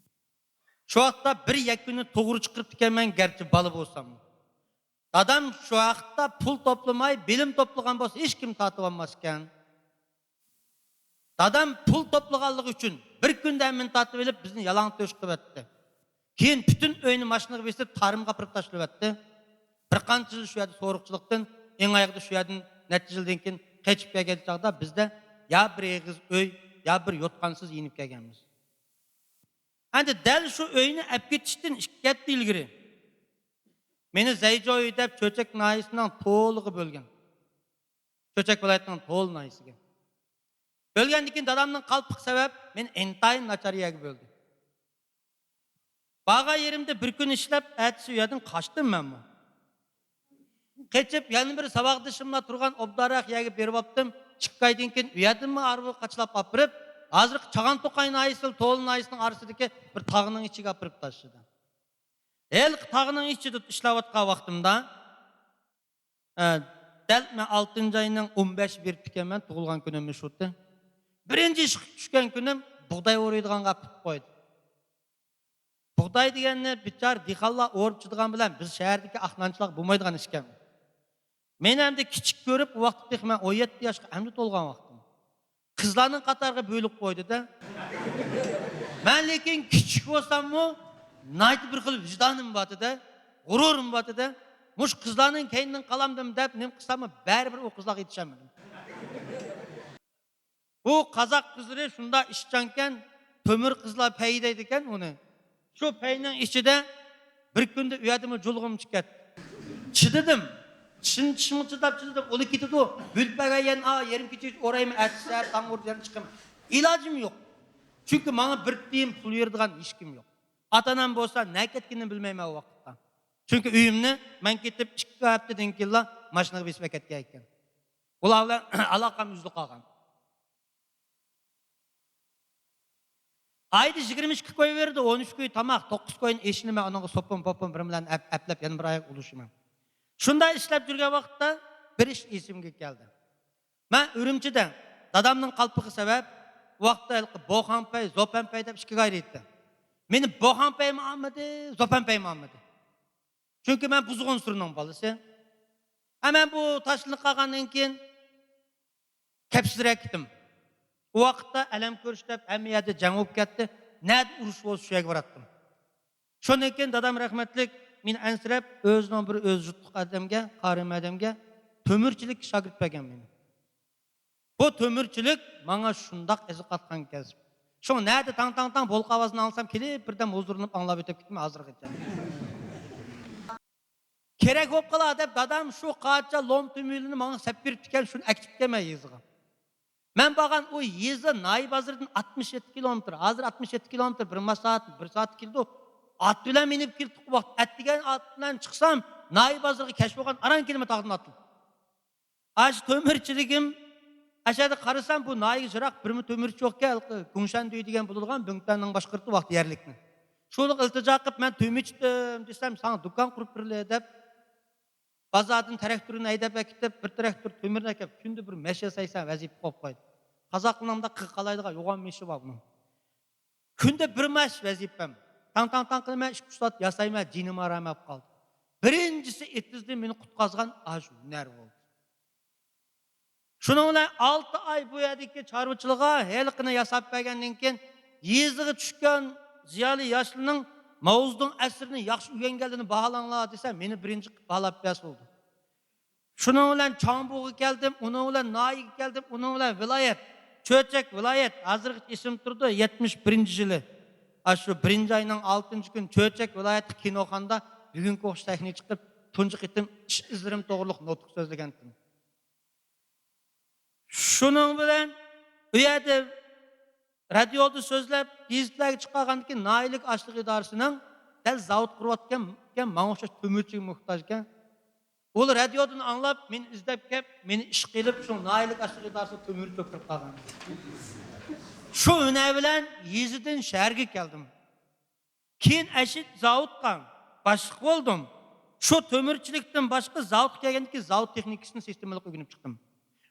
شۇ ۋاقىتتا بىر يەكۈننى توغرا چىقىرىپتىكەنمەن، گەرچە بالا بولساممۇ. دادام شۇ ۋاقىتتا پۇل توپلىماي، بىلىم توپلىغان بولسا، ھېچكىم تارتىۋالماسكەن. دادام پۇل توپلىغانلىقى ئۈچۈن بىر كۈندە ھەممىنى تارتىۋېلىپ، بىزنى يالاڭ تۆشۈك قىلىۋەتتى. كېيىن پۈتۈن ئۆينى ماشىنىغا بېسىپ، تارىمغا ئاپىرىپ تاشلىۋەتتى. بىر قانچە يىل شۇ يەردە سورۇقچىلىقتىن، ئەڭ ئايىغىدا شۇ يەردىن نەچچە يىلدىن كېيىن قېچىپ كەلگەن چاغدا بىزدە يا بىر ئېغىز ئۆي، يا بىر يوتقانسىز يېنىپ كەلگەنمىز. ئەمدى دەل شۇ ئۆينى ئەپ كېتىشتىن ئىككى ھەپتە ئىلگىرى مېنى زەيجويى دەپ چۆچەك ناھىيەسىنىڭ تولىغا بۆلگەن. چۆچەك ۋىلايىتىنىڭ تولا ناھىيەسىگە. بۆلگەندىن كېيىن دادامنىڭ قالپىقى سەۋەب مېنى ئىنتايىن ناچار يەرگە بۆلدى. بارغان يېرىمدە بىر كۈن ئىشلەپ، ئەتىسى ئۇ يەردىن قاچتىم مەنمۇ. قېچىپ، يەنە بىر ساۋاقدىشىملا تۇرغان ئوبدانراق يەرگە بېرىۋاپتىم. ئىككى ئايدىن كېيىن ئۇ يەردىنمۇ ھارۋىغا قاچىلاپ ئاپىرىپ، ھازىرقى چاغان توقاي ناھىيەسى بىلەن تولا ناھىيەسىنىڭ ئارىسىدىكى بىر تاغنىڭ ئىچىگە ئاپىرىپ تاشلىدى. ھېلىقى تاغنىڭ ئىچىدە ئىشلەۋاتقان ۋاقتىمدا، ئە، دەل مەن ئالتىنچى ئاينىڭ ئون بەشى بېرىپتىكەنمەن، تۇغۇلغان كۈنۈممۇ شۇتى. بىرىنچى ئىشقا چۈشكەن كۈنۈم بۇغداي ئورىيدىغانغا پۇت قويدى. بۇغداي دېگەننى بىچارە دېھقانلار ئورىپ چىدىغان بىلەن بىز شەھەردىكى ئاق نانچىلارغا بولمايدىغان ئىشكەن. مېنى ئەمدى كىچىك كۆرۈپ، ئۇ ۋاقىتتا تېخى مەن ئون يەتتە ياشقا ئەمدى تولغان ۋاقتىم. قىزلارنىڭ قاتارىغا بۆلۈپ قويدى-دە. مەن لېكىن كىچىك بولساممۇ، ناھايىتى بىر خىل ۋىجدانىم بارتى-دە، غۇرۇرۇم بارتى-دە. مۇشۇ قىزلارنىڭ كەينىدىن قالامدىم دەپ، نېمە قىلساممۇ، بەرىبىر ئۇ قىزلارغا يېتىشەلمىدىم. بۇ قازاق قىزلىرى شۇنداق ئىشچانكەن، تۆمۈر قىزلار پەي دەيدىكەن ئۇنى. شۇ پەينىڭ ئىچىدە بىر كۈندە ئۇ يەردىمۇ جۇلغۇم چىقىپ كەتتى. چىدىدىم. چىن چىشىمغا چىداپ چىدىدىم. ئۇلا كېتىدۇ. بۈلپەگە يەنە، ئا، يېرىم كېچىگىچە ئورايمەن، ئەتىسى سەھەر تاڭ ئوردا يەنە چىقىمەن. ئىلاجىم يوق. چۈنكى ماڭا بىر تىيىن پۇل بېرىدىغان ھېچكىم يوق. ئاتا-ئانام بولسا نە كەتكىنىنى بىلمەيمەن ئۇ ۋاقىتتا. چۈنكى ئۆيۈمنى مەن كېتىپ ئىككى ھەپتىدىن كېيىنلا ماشىنىغا بېسىپ ئەكەتكەن ئىكەن. ئۇلار بىلەن ئالاقەم ئۈزۈلۈپ قالغان. ئايدا يىگىرمە ئىككى كوي بېرىدۇ، ئون ئۈچ كوي تاماق، توققۇز كوينى ئېشىنى مەن ئۇنىڭغا سوپۇن-پوپۇن بىر بىلەن ئەپ-، ئەپلەپ، يەنە بىر ئايغا ئۇلىشىمەن. شۇنداق ئىشلەپ يۈرگەن ۋاقىتتا بىر ئىش ئېسىمگە كەلدى. مەن ئۈرۈمچىدە دادامنىڭ قالپىقى سەۋەب، ئۇ ۋاقىتتا ھېلىقى بوخاڭپەي، زوپەنپەي دەپ ئىككىگە ئايرىيتتى. مېنى بوخاڭپەيمۇ ئالمىدى، زوپەنپەيمۇ ئالمىدى. چۈنكى مەن بۇزغۇن سۈرىنىڭ بالىسى. ھە، مەن بۇ تاشلىنىپ قالغاندىن كېيىن كەپسىزرەك كېتىم. ئۇ ۋاقىتتا ئەلەم كۆرۈش دەپ ھەممە يەردە جەڭ بولۇپ كەتتى. نەدە ئۇرۇش بولسا شۇ يەرگە باراتتىم. شۇندىن كېيىن دادام رەھمەتلىك مېنى ئەنسىرەپ، ئۆزىنىڭ بىر ئۆزى يۇتلۇق ئادەمگە، قارىم ئادەمگە تۆمۈرچىلىككە شاگىرت بەرگەن مېنى. بۇ تۆمۈرچىلىك ماڭا شۇنداق ئەزىقاتقان كەسىپ. شۇڭا نەدە تاڭ، تاڭ، تاڭ بولقا ئاۋازىنى ئاڭلىسام، كېلىپ بىردەم ھۇزۇرلىنىپ ئاڭلاپ ئۆتۈپ كېتىمەن ھازىرغىچە. كېرەك بولۇپ قالا دەپ دادام شۇ قاچا لوم تۆمۈرلىرىنى ماڭا سەپ بېرىپتىكەن، شۇنى ئەكېتىپتىكەنمەن يېزىغا. مەن بارغان ئۇ يېزا ناھىيە بازىرىدىن ئاتمىش يەتتە كىلومېتىر. ھازىر ئاتمىش يەتتە كىلومېتىر، بىر ماس سائەت، بىر سائەتتە كېلىدۇ. ئات بىلەن مىنىپ كېلىپ، ۋاقىت ئەتىگەن ئات بىلەن چىقسام، ناھىيە بازىرىغا كەچ بولغان ئاران كېلىمەن تاغدىن ئاتلىنىپ. ئاشۇ تۆمۈرچىلىكىم، ئەشەدە قارىسام، بۇ ناھىيەگە يىراق بىرمۇ تۆمۈرچى يوقكەن، گۇڭشەندۈي دېگەن بولىدىغان بىڭتۈەننىڭ باشقۇرتى ۋاقتى يەرلىكنى. شۇلۇق ئىلتىجا قىلىپ، مەن تۆمۈرچىدىم دېسەم، ساڭا دۇكان قۇرۇپ بېرىلى دەپ، بازاردىن تىراكتورنى ھەيدەپ ئەكېتىپ، بىر تىراكتور تۆمۈرنى ئەكەپ، كۈندە بىر مەش ياسايسەن ۋەزىپە قويۇپ قويدى. قازاقلىرىڭدا قىغ قالايدىغان يوغان مېشى بار بۇنىڭ. كۈندە بىر ماش ۋەزىپەم. تاڭ، تاڭ، تاڭ قىلىمەن، ئىككى ئۈچ سائەت ياسايمەن، جېنىم ئارام ئاپ قالدى. بىرىنچىسى ئېتىزدىن مېنى قۇتقازغان ئاشۇ ھۈنەر بولدى. شۇنىڭ بىلەن ئالتە ئاي بۇ يەردىكى چارۋىچىلىغا ھېلىقىنى ياساپ بەرگەندىن كېيىن، يېزىغا چۈشكەن زىيالىي ياشلىرىنىڭ ماۋزېدۇڭ ئەسىرىنى ياخشى ئۆگەنگەنلىرىنى باھالاڭلار دېسە، مېنى بىرىنچى قىلىپ باھالاپ بەرسە بولدى. شۇنىڭ بىلەن چاڭبۇغا كەلدىم، ئۇنىڭ بىلەن ناھىيەگە كەلدىم، ئۇنىڭ بىلەن ۋىلايەت، چۆچەك ۋىلايەت، ھازىرغىچە ئېسىمدە تۇرىدۇ، يەتمىش بىرىنچى يىلى. ئاشۇ بىرىنچى ئاينىڭ ئالتىنچى كۈنى چۆچەك ۋىلايەتلىك كىنوخانىدا بۈگۈنكى ئوخشاش سەھنىگە چىقىپ، تۇنجى قېتىم ئىش ئىزلىرىم توغرۇلۇق نۇتۇق سۆزلىگەنتىم. شۇنىڭ بىلەن ئۇ يەردە رادىيودا سۆزلەپ، گېزىتلەرگە چىقارغاندىكىن ناھىيەلىك ئاشلىق ئىدارىسىنىڭ دەل زاۋۇت قۇرۇۋاتقان، ماڭا ئوخشاش تۆمۈرچىگە موھتاجكەن. ئۇلار رادىيودىن ئاڭلاپ، مېنى ئىزدەپ كەپ، مېنى ئىشقا ئېلىپ، شۇ ناھىيەلىك ئاشلىق ئىدارىسىغا تۆمۈرچى بولۇپ كىرىپ قالغان. شۇ ھۈنەر بىلەن يېزىدىن شەھەرگە كەلدىم. كېيىن ئەشىت زاۋۇتقا باشلىق بولدۇم. شۇ تۆمۈرچىلىكتىن باشقا زاۋۇتقا كەلگەندىن كېيىن زاۋۇت تېخنىكىسىنى سىستېمىلىق ئۆگىنىپ چىقتىم.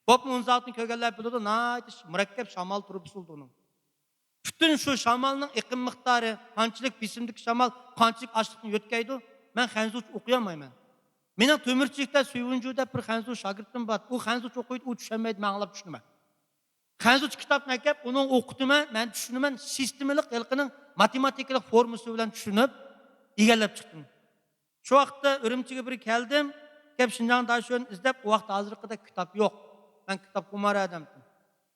بولۇپمۇ ئۇن زاۋۇتنى كۆرگەنلەر بىلىدۇ، ناھايىتى مۇرەككەپ شامال تۇرۇبىسى بولىدۇ ئۇنىڭ. پۈتۈن شۇ شامالنىڭ ئېقىم مىقدارى، قانچىلىك بېسىمدىكى شامال، قانچىلىك ئاشلىقنى يۆتكەيدۇ، مەن خەنزۇچە ئوقۇيالمايمەن. مېنىڭ تۆمۈرچىلىكتە سۈيۋۇنجۇ دەپ بىر خەنزۇ شاگىرتىم بار. ئۇ خەنزۇچە ئوقۇيدۇ، ئۇ چۈشەنمەيدۇ، مەن ئاڭلاپ چۈشىنىمەن. خەنزۇچە كىتابنى ئەكەپ، ئۇنىڭ ئوقۇتىمەن، مەن چۈشىنىمەن، سىستېمىلىق ھېلىقىنىڭ ماتېماتىكىلىق فورمۇلىسى بىلەن چۈشىنىپ، ئىگىلەپ چىقتىم. شۇ ۋاقىتتا ئۈرۈمچىگە بىر كەلدىم، كەپ شىنجاڭ داشۆنى ئىزدەپ، ئۇ ۋاقىتتا ھازىرقىدەك كىتاب يوق. مەن كىتاب خۇمار ئادەمتىم.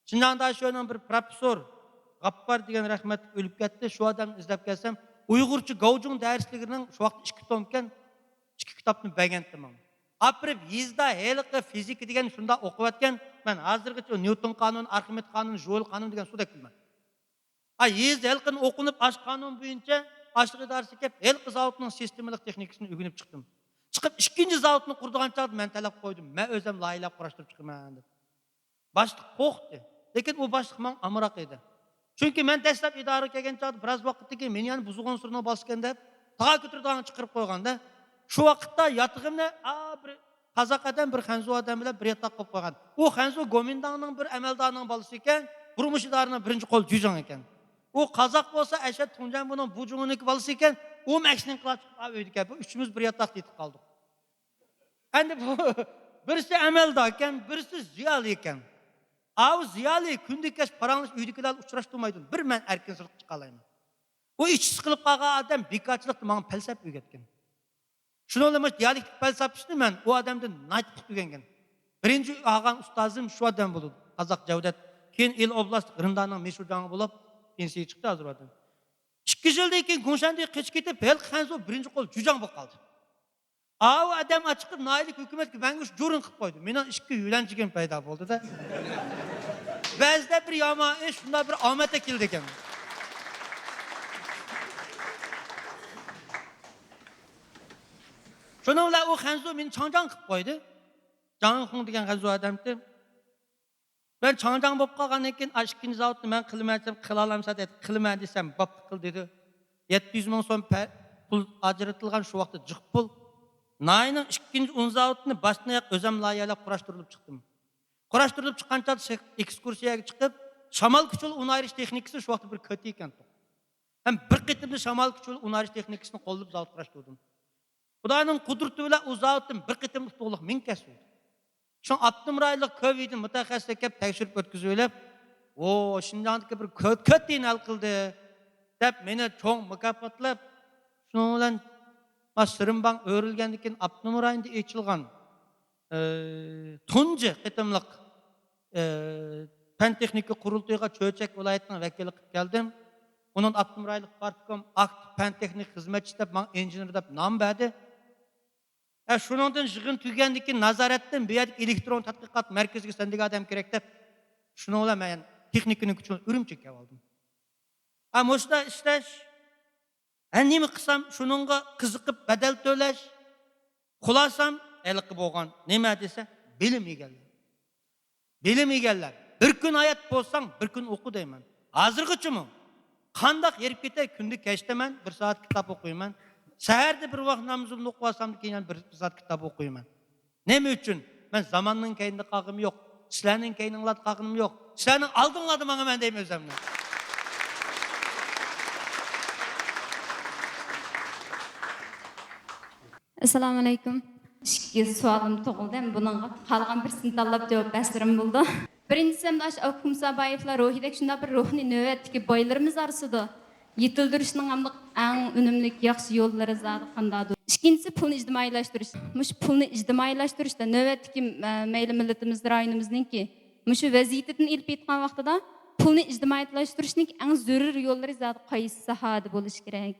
شىنجاڭ داشۆنىڭ بىر پروفېسسور غاپپار دېگەن رەھمەتلىك ئۆلۈپ كەتتى. شۇ ئادەمنى ئىزدەپ كەلسەم، ئۇيغۇرچە گاۋجۇڭ دەرسلىكىنىڭ شۇ ۋاقىتتا ئىككى تومكەن، ئىككى كىتابنى بەرگەنتىم ماڭا. ئاپىرىپ يېزىدا ھېلىقى فىزىكا دېگەن شۇنداق ئوقۇۋەتكەن، مەن ھازىرغىچە نيۇتون قانۇنى، ئارخىمېد قانۇنى، ژوئېل قانۇنى دېگەن سۇدەك بىلىمەن. ئا، يېزا ھېلىقىنى ئوقۇنۇپ، ئاشۇ قانۇن بويىچە ئاشلىق ئىدارىسىگە كېلىپ، ھېلىقى زاۋۇتنىڭ سىستېمىلىق تېخنىكىسىنى ئۆگىنىپ چىقتىم. چىقىپ، ئىككىنچى زاۋۇتنى قۇرىدىغان چاغدا مەن تەلەپ قويدۇم، مەن ئۆزۈم لايىھەلەر قۇراشتۇرۇپ چىقىمەن دەپ. باشلىق قورقتى. لېكىن ئۇ باشلىق ماڭا ئامراق ئىدى. چۈنكى مەن دەسلەپ ئىدارىگە كەلگەن چاغدا بىراز ۋاقىتتىن كېيىن مېنى يەنە بۇزغۇن سۈرىنىڭ بالىسىكەن دەپ، تاغ كۆتۈرىدىغان چىقىرىپ قويغاندا، شۇ ۋاقىتتا ياتىقىمنى، ئا، بىر قازاق ئادەم بىر خەنزۇ ئادەم بىلەن بىر ياتاق قىلىپ قويغان. ئۇ خەنزۇ گومىنداڭنىڭ بىر ئەمەلدارىنىڭ بالىسى ئىكەن، بۇرۇلۇش ئىدارىنىڭ بىرىنچى قول جۈجاڭ ئىكەن. ئۇ قازاق بولسا ئەشەد تۇڭجەنبۇنىڭ بۇجۇڭىنىڭكى بالىسى ئىكەن، ئۇمۇ ئەكسىنى قىلىپ چىقىپ ئۆيدىكەن. بۇ ئۈچىمىز بىر ياتاقتا يېتىپ قالدۇق. ئەندى بۇ بىرسى ئەمەلدار ئىكەن، بىرسى زىيالىي ئىكەن. ئاۋۇ زىيالىي كۈندە كەچ پاراڭلىشىپ ئۆيدىكىلەر ئۇچراشتۇرمايدۇ. بىر مەن ئەركىن سىرتقا چىقالايمەن. ئۇ ئىچى سىقىلىپ قالغان ئادەم بىكارچىلىقتا ماڭا پەلسەپە ئۆگەتكەن. شۇنىڭ بىلەن مۇشۇ دىيالېكتىك پەلسەپىسىنى مەن ئۇ ئادەمدىن ناھايىتى پۇختا ئۆگەنگەن. بىرىنچى ئالغان ئۇستازىم شۇ ئادەم بولدى، قازاق جەۋدەت. كېيىن ئىلى ئوبلاست رىندانىڭ مېشۇجاڭى بولۇپ، پېنسىيەگە چىقتى ھازىر ئۇ ئادەم. ئىككى يىلدىن كېيىن گۇڭشەندىن قېچىپ كېتىپ، ھېلىقى خەنزۇ بىرىنچى قول جۈجاڭ بولۇپ قالدى. ئاۋۇ ئادەم ئاچىقىپ ناھىيەلىك ھۆكۈمەتكە مەڭگۈش جۇرۇن قىلىپ قويدى. مېنىڭ ئىككى يۆلەنچۈگۈم پەيدا بولدى-دە. بەزىدە بىر يامان ئىش، شۇنداق بىر ئامەت ئەكېلىدىكەن. شۇنىڭ بىلەن ئۇ خەنزۇ مېنى چاڭجاڭ قىلىپ قويدى. جاڭخۇڭ دېگەن خەنزۇ ئادەمتى. مەن چاڭجاڭ بولۇپ قالغاندىن كېيىن، ئا، ئىككىنچى زاۋۇتنى مەن قىلىمەن دېسەم، قىلالامسەن دېدى. قىلىمەن دېسەم، بوپتۇ، قىل دېدى. يەتتە يۈز مىڭ سوم پە-، پۇل ئاجرىتىلغان شۇ ۋاقىتتا جىق پۇل. ناھىيەنىڭ ئىككىنچى ئون زاۋۇتىنى باشتىن ئاياق ئۆزۈم لايىھەلەپ قۇراشتۇرۇپ چىقتىم. قۇراشتۇرۇپ چىققان چاغدا شەك-، ئېكسكۇرسىيەگە چىقىپ، شامال كۈچى بىلەن ئۇن ئايرىش تېخنىكىسى شۇ ۋاقىتتا بىر كۆتى ئىكەن. ھەم بىر قېتىمدا شامال كۈچى بىلەن ئۇن ئايرىش تېخنىكىسىنى قوللىنىپ زاۋۇت قۇراشتۇردۇم. خۇدانىڭ قۇدرىتى بىلەن ئۇ زاۋۇتتىن بىر قېتىملىق ئۇتۇقلۇق مىڭ كەسىپ بولدى. شۇڭا ئاپتونوم رايونلۇق كۆۋىدىن مۇتەخەسسىسلەر كېلىپ تەكشۈرۈپ ئۆتكۈزۈۋېلىپ، «ۋو، شىنجاڭدىكى بىر كۆ-، كۆتىنى ھەل قىلدى» دەپ مېنى چوڭ مۇكاپاتلاپ، شۇنىڭ بىلەن ما سىرىمباڭ ئۆرۈلگەندىن كېيىن ئاپتونوم رايوندا ئېچىلغان، ئى، تۇنجى قېتىملىق، ئى، پەن تېخنىكا قۇرۇلتىيىغا چۆچەك ۋىلايىتىنىڭ ۋەكىلى قىلىپ كەلدىم. ئۇنىڭ ئاپتونوم رايونلۇق پارتكوم ئاكتىپ پەن تېخنىكا خىزمەتچىسى دەپ ماڭا ئىنژېنېر دەپ نام بەردى. ھە، شۇنىڭدىن يىغىن تۈگىگەندىن كېيىن نازارەتتىن بۇ يەردىكى ئېلېكترون تەتقىقات مەركىزىگە سەن دېگەن ئادەم كېرەك دەپ، شۇنىڭ بىلەن مەن تېخنىكىنىڭ كۈچى بىلەن ئۈرۈمچىگە كېلىۋالدىم. ھە، مۇشۇنداق ئىشلەش، ھە، نېمە قىلسام شۇنىڭغا قىزىقىپ بەدەل تۆلەش، خۇلاسام ھېلىقى بولغان. نېمە دېسە، بىلىم ئىگىلەش. بىلىم ئىگىلەپ، بىر كۈن ھايات بولساڭ، بىر كۈن ئوقۇ دەيمەن. ھازىرغىچىمۇ قانداق ھېرىپ كېتەي، كۈندە كەچتە مەن بىر سائەت كىتاب ئوقۇيمەن. سەھەردە بىر ۋاق نامىزىمنى ئوقۇۋالسام، كېيىن يەنە بىر سائەت كىتاب ئوقۇيمەن. نېمە ئۈچۈن؟ مەن زاماننىڭ كەينىدە قالغىنىم يوق. سىلەرنىڭ كەينىڭلاردا قالغىنىم يوق. سىلەرنىڭ ئالدىڭلاردا ماڭىمەن دەيمەن ئۆزۈمنى. ئەسسالامۇئەلەيكۇم. ئىككى سوئالىم تۇغۇلدى. بۇنىڭغا قالغان بىرسىنى تاللاپ جاۋاب بەرسىلىرىم بولىدۇ. بىرىنچىسى، ئەمدى ئاشۇ ئاكا مۇسابايېۋلار روھىدەك شۇنداق بىر روھنى نۆۋەتتىكى بايلىرىمىز ئارىسىدا يېتىلدۈرۈشنىڭ ئەمدى ئەڭ ئۈنۈملۈك، ياخشى يوللىرى زادى قانداقدۇر؟ ئىككىنچىسى، پۇلنى ئىجتىمائىيلاشتۇرۇش. مۇشۇ پۇلنى ئىجتىمائىيلاشتۇرۇشتا نۆۋەتتىكى، ئە، مەيلى مىللىتىمىز، رايونىمىزنىڭكى مۇشۇ ۋەزىيىتىدىن ئېلىپ ئېيتقان ۋاقتىدا پۇلنى ئىجتىمائىيلاشتۇرۇشنىڭ ئەڭ زۆرۈر يوللىرى زادى قايسى ساھەدە بولۇشى كېرەك؟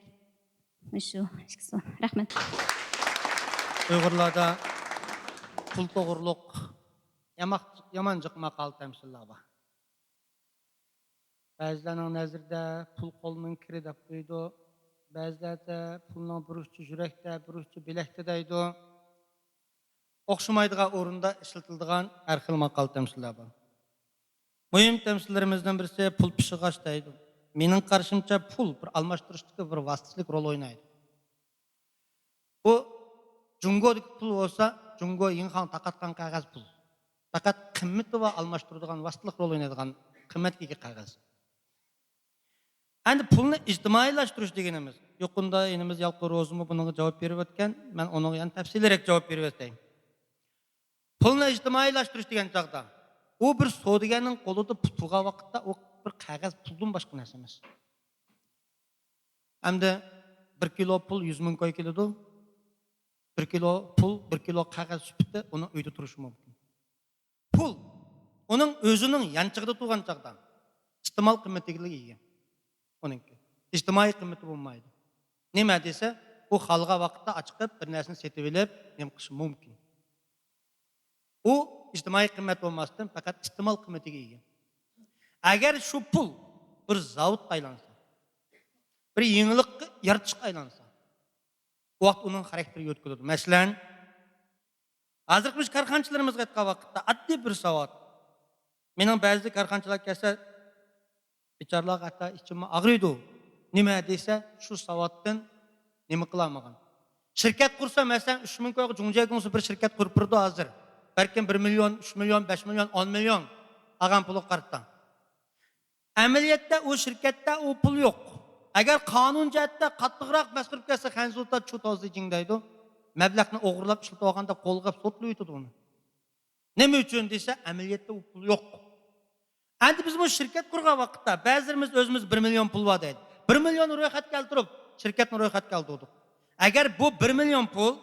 مۇشۇ ئىككى سوئال. رەھمەت. ئۇيغۇرلاردا پۇل توغرۇلۇق ياماق-، يامان جىق ماقال تەمسىللەر بار. بەزىلەرنىڭ نەزىرىدە پۇل قولنىڭ كىرى دەپ قويىدۇ. بەزىلەردە پۇلنىڭ بىر ئۇچى يۈرەكتە، بىر ئۇچى بىلەكتە دەيدۇ. ئوخشىمايدىغان ئورۇندا ئىشلىتىلىدىغان ھەر خىل ماقال تەمسىللەر بار. مۇھىم تەمسىللىرىمىزنىڭ بىرسى پۇل پىشىغاچ دەيدۇ. مېنىڭ قارىشىمچە، پۇل بىر ئالماشتۇرۇشتىكى بىر ۋاسىتىلىك رول ئوينايدۇ. بۇ جۇڭگودىكى پۇل بولسا، جۇڭگو يىڭخاڭ تارقاتقان قەغەز پۇل. پەقەت قىممىتى بار ئالماشتۇرىدىغان ۋاسىتىلىق رول ئوينايدىغان قىممەتكە ئىگە قەغەز. ئەمدى پۇلنى ئىجتىمائىيلاشتۇرۇش دېگىنىمىز، يۇقىرىدا ئىنىمىز يالقۇن روزىمۇ بۇنىڭغا جاۋاب بېرىپ ئۆتكەن، مەن ئۇنىڭغا يەنە تەپسىلىيرەك جاۋاب بېرىپ ئۆتەي. پۇلنى ئىجتىمائىيلاشتۇرۇش دېگەن چاغدا، ئۇ بىر سودىگەرنىڭ قولىدا پۇل تۇرغان ۋاقىتتا ئۇ بىر قەغەز پۇلدىن باشقا نەرسە ئەمەس. ئەمدى بىر كىلو پۇل يۈز مىڭ كوي كېلىدۇ. بىر كىلو پۇل، بىر كىلو قەغەز سۈپىتىدە ئۇنىڭ ئۆيدە تۇرۇشى مۇمكىن. پۇل ئۇنىڭ ئۆزىنىڭ يانچىقىدا تۇرغان چاغدا ئىستېمال قىممىتىگە ئىگە. ئۇنىڭكى ئىجتىمائىي قىممىتى بولمايدۇ. نېمە دېسە، ئۇ خالىغان ۋاقىتتا ئاچىقىپ بىر نەرسىنى سېتىۋېلىپ نېمە قىلىشى مۇمكىن. ئۇ ئىجتىمائىي قىممەت بولماستىن، پەقەت ئىستېمال قىممىتىگە ئىگە. ئەگەر شۇ پۇل بىر زاۋۇتقا ئايلانسا، بىر يېڭىلىق يارىتىشقا ئايلانسا، ئۇ ۋاقىت ئۇنىڭ خاراكتېرى يۆتكىلىدۇ. مەسىلەن، ھازىرقى بىز كارخانىچىلىرىمىزغا ئېيتقان ۋاقىتتا ئاددىي بىر ساۋات. مېنىڭ بەزى كارخانىچىلار كەلسە، بىچارىلارغا ھەتتا ئىچىممۇ ئاغرىيدۇ. نېمە دېسە، شۇ ساۋاتتىن نېمە قىلالمىغان. شىركەت قۇرسا، مەسىلەن، ئۈچ مىڭ كويغا جۇڭجيې گۇڭسۇ بىر شىركەت قۇرۇپ بېرىدۇ ھازىر. بەلكىم بىر مىليون، ئۈچ مىليون، بەش مىليون، ئون مىليون ئالغان پۇلىغا قارىتا. ئەمەلىيەتتە ئۇ شىركەتتە ئۇ پۇل يوق. ئەگەر قانۇن جەھەتتە قاتتىقراق مەسخىرە كەلسە، خەنزۇتا چۇ تازىجىڭ دەيدۇ. مەبلەغنى ئوغرىلاپ ئىشلىتىۋالغان دەپ قولغا ئېلىپ سوتلىۋېتىدۇ ئۇنى. نېمە ئۈچۈن دېسە، ئەمەلىيەتتە ئۇ پۇل يوق. ئەمدى بىز بۇ شىركەت قۇرغان ۋاقىتتا، بەزىلىرىمىز ئۆزىمىز بىر مىليون پۇل بار دەيدۇ. بىر مىليوننى رويخەتكە كەلتۈرۈپ، شىركەتنى رويخەتكە ئالدۇردۇق. ئەگەر بۇ بىر مىليون پۇل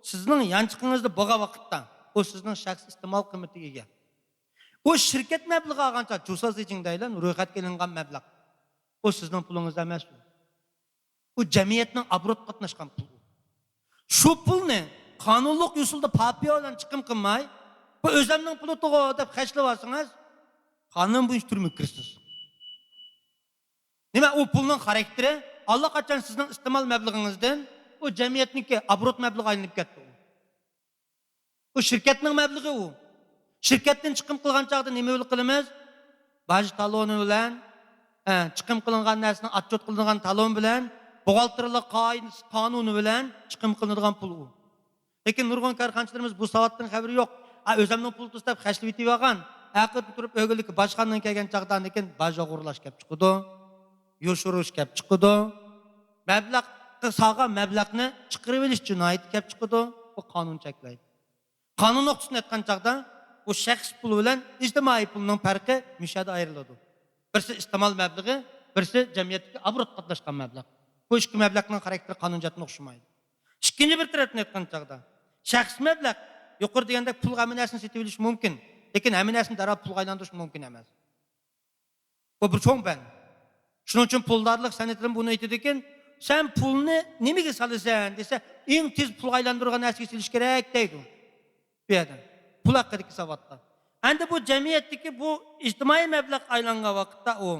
سىزنىڭ يانچۇقىڭىزدا بولغان ۋاقىتتا، ئۇ سىزنىڭ شەخسىي ئىستېمال قىممىتىگە ئىگە. ئۇ شىركەت مەبلىغى ئالغانچە، جۇسازىجىڭ دەيلەن رويخەتكە ئېلىنغان مەبلەغ. ئۇ سىزنىڭ پۇلىڭىز ئەمەس ئۇ. ئۇ جەمئىيەتنىڭ ئابىرۇغا قاتناشقان پۇل ئۇ. شۇ پۇلنى قانۇنلۇق يوسۇندا پاپىيا بىلەن چىقىم قىلماي، بۇ ئۆزەمنىڭ پۇلى تۇغۇ دەپ خەجلىۋالسىڭىز، قانۇن بويىچە تۈرمىگە كىرىسىز. نېمە، ئۇ پۇلنىڭ خاراكتېرى ئاللىقاچان سىزنىڭ ئىستېمال مەبلىغىڭىزدىن ئۇ جەمئىيەتنىڭكى ئابىرۇ مەبلىغىغا ئايلىنىپ كەتتى ئۇ. ئۇ شىركەتنىڭ مەبلىغى ئۇ. شىركەتتىن چىقىم قىلغان چاغدا نېمە بىلەن قىلىمىز؟ باج تالونى بىلەن، ئە، چىقىم قىلىنغان نەرسىنى ئاتچوت قىلىنغان تالون بىلەن، بوغالتىرلىق قائىدىسى، قانۇنى بىلەن چىقىم قىلىنىدىغان پۇل ئۇ. لېكىن نۇرغۇن كارخانىچىلىرىمىز بۇ ساۋاتتىن خەۋىرى يوق. ئا، ئۆزەمنىڭ پۇلى تۇرسا دەپ خەجلىۋېتىۋالغان. ئەقىدىن تۇرۇپ ئۆگۈنلۈككە باجخانىدىن كەلگەن چاغدا ئاندىن كېيىن باج ئوغرىلاش كەپ چىقىدۇ. يوشۇرۇش كەپ چىقىدۇ. مەبلەغ سالغان مەبلەغنى چىقىرىۋېلىش جىنايىتى كەپ چىقىدۇ. بۇ قانۇن چەكلەيدۇ. قانۇن نۇقتىسىدىن ئېيتقان چاغدا، بۇ شەخس پۇلى بىلەن ئىجتىمائىي پۇلنىڭ پەرقى مۇشۇ يەردە ئايرىلىدۇ. بىرسى ئىستېمال مەبلىغى، بىرسى جەمئىيەتتىكى ئابىرۇغا قاتناشقان مەبلەغ. بۇ ئىككى مەبلەغنىڭ خاراكتېرى قانۇن جەھەتتىن ئوخشىمايدۇ. ئىككىنچى بىر تەرەپتىن ئېيتقان چاغدا، شەخس مەبلەغ يۇقىرى دېگەندەك پۇل ھەممە نەرسىنى سېتىۋېلىشى مۇمكىن، لېكىن ھەممە نەرسىنى دەرھال پۇلغا ئايلاندۇرۇش مۇمكىن ئەمەس. بۇ بىر چوڭ پەن. شۇنىڭ ئۈچۈن پۇلدارلىق سەنئىتىدىمۇ بۇنى ئېيتىدىكەن، سەن پۇلنى نېمىگە سالىسەن دېسە، ئەڭ تېز پۇلغا ئايلاندۇرىدىغان نەرسىگە سېلىش كېرەك دەيدۇ. بۇ يەردە پۇل ھەققىدىكى ساۋاتتا. ئەمدى بۇ جەمئىيەتتىكى بۇ ئىجتىمائىي مەبلەغ ئايلانغان ۋاقىتتا ئۇ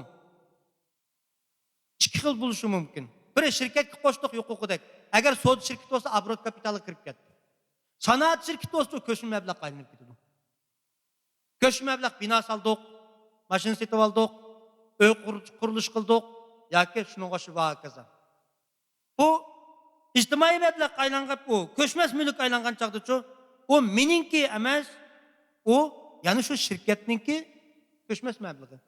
ئىككى خىل بولۇشى مۇمكىن. بىرى، شىركەتكە قوشتۇق يۇقىرىقىدەك. ئەگەر سودا شىركىتى بولسا، ئابوروت كاپىتالغا كىرىپ كەتتى. سانائەت شىركىتى بولسا، كۆچمە مەبلەغقە ئايلىنىپ كېتىدۇ. كۆچمە مەبلەغ، بىنا سالدۇق، ماشىنا سېتىۋالدۇق، ئۆي قۇر-، قۇرۇلۇش قىلدۇق ياكى شۇنىڭغا ئوخشاش ۋە ھاكازا. بۇ ئىجتىمائىي مەبلەغ ئايلانغان، ئۇ كۆچمەس مۈلۈك ئايلانغان چاغدىچۇ، ئۇ مېنىڭكى ئەمەس، ئۇ يەنە شۇ شىركەتنىڭكى كۆچمەس مەبلىغى.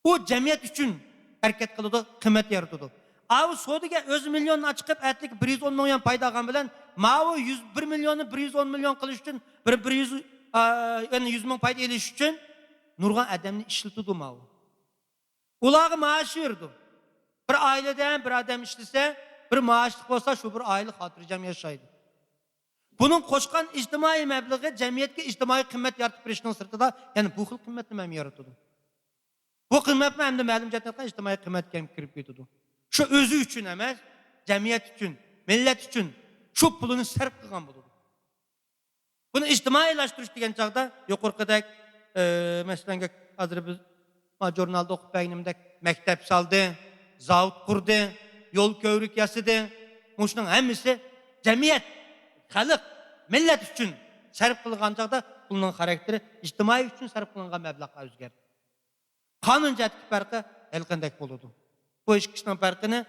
ئۇ جەمئىيەت ئۈچۈن ھەرىكەت قىلىدۇ، قىممەت يارىتىدۇ. ئاۋۇ سودىگەر ئۆزى مىليوننى چىقىپ، ئەتىلىكى بىر يۈز ئون مىليون پايدا ئالغان بىلەن، ماۋۇ يۈز، بىر مىليوننى بىر يۈز ئون مىليون قىلىش ئۈچۈن، بىر، بىر يۈز، ئا، يەنى يۈز مىڭ پايدا ئېلىش ئۈچۈن نۇرغۇن ئادەمنى ئىشلىتىدۇ ماۋۇ. ئۇلارغا مائاش بېرىدۇ. بىر ئائىلىدە بىر ئادەم ئىشلىسە، بىر مائاشلىق بولسا، شۇ بىر ئائىلە خاتىرجەم ياشايدۇ. بۇنىڭ قوشقان ئىجتىمائىي مەبلىغى جەمئىيەتكە ئىجتىمائىي قىممەت يارىتىپ بېرىشنىڭ سىرتىدا يەنە بۇ خىل قىممەتنى ھەم يارىتىدۇ. بۇ قىممەتمۇ ئەمدى مەلۇم جەھەتتىن ئېيتقان ئىجتىمائىي قىممەتكە ھەم كىرىپ كېتىدۇ. شۇ ئۆزى ئۈچۈن ئەمەس، جەمئىيەت ئۈچۈن، مىللەت ئۈچۈن شۇ پۇلىنى سەرپ قىلغان بولىدۇ. بۇنى ئىجتىمائىيلاشتۇرۇش دېگەن چاغدا يۇقىرىقىدەك، ئى، مەسىلەن، ھازىر بىز ما ژۇرنالدا ئوقۇپ بەرگىنىمدەك مەكتەپ سالدى، زاۋۇت قۇردى، يول كۆۋرۈك ياسىدى. مۇشۇنىڭ ھەممىسى جەمئىيەت، خەلق، مىللەت ئۈچۈن سەرپ قىلغان چاغدا پۇلنىڭ خاراكتېرى ئىجتىمائىي ئۈچۈن سەرپ قىلىنغان مەبلەغقە ئۆزگەردى. قانۇن جەھەتتىكى پەرقى ھېلىقىندەك بولىدۇ. بۇ ئىككىسىنىڭ پەرقىنى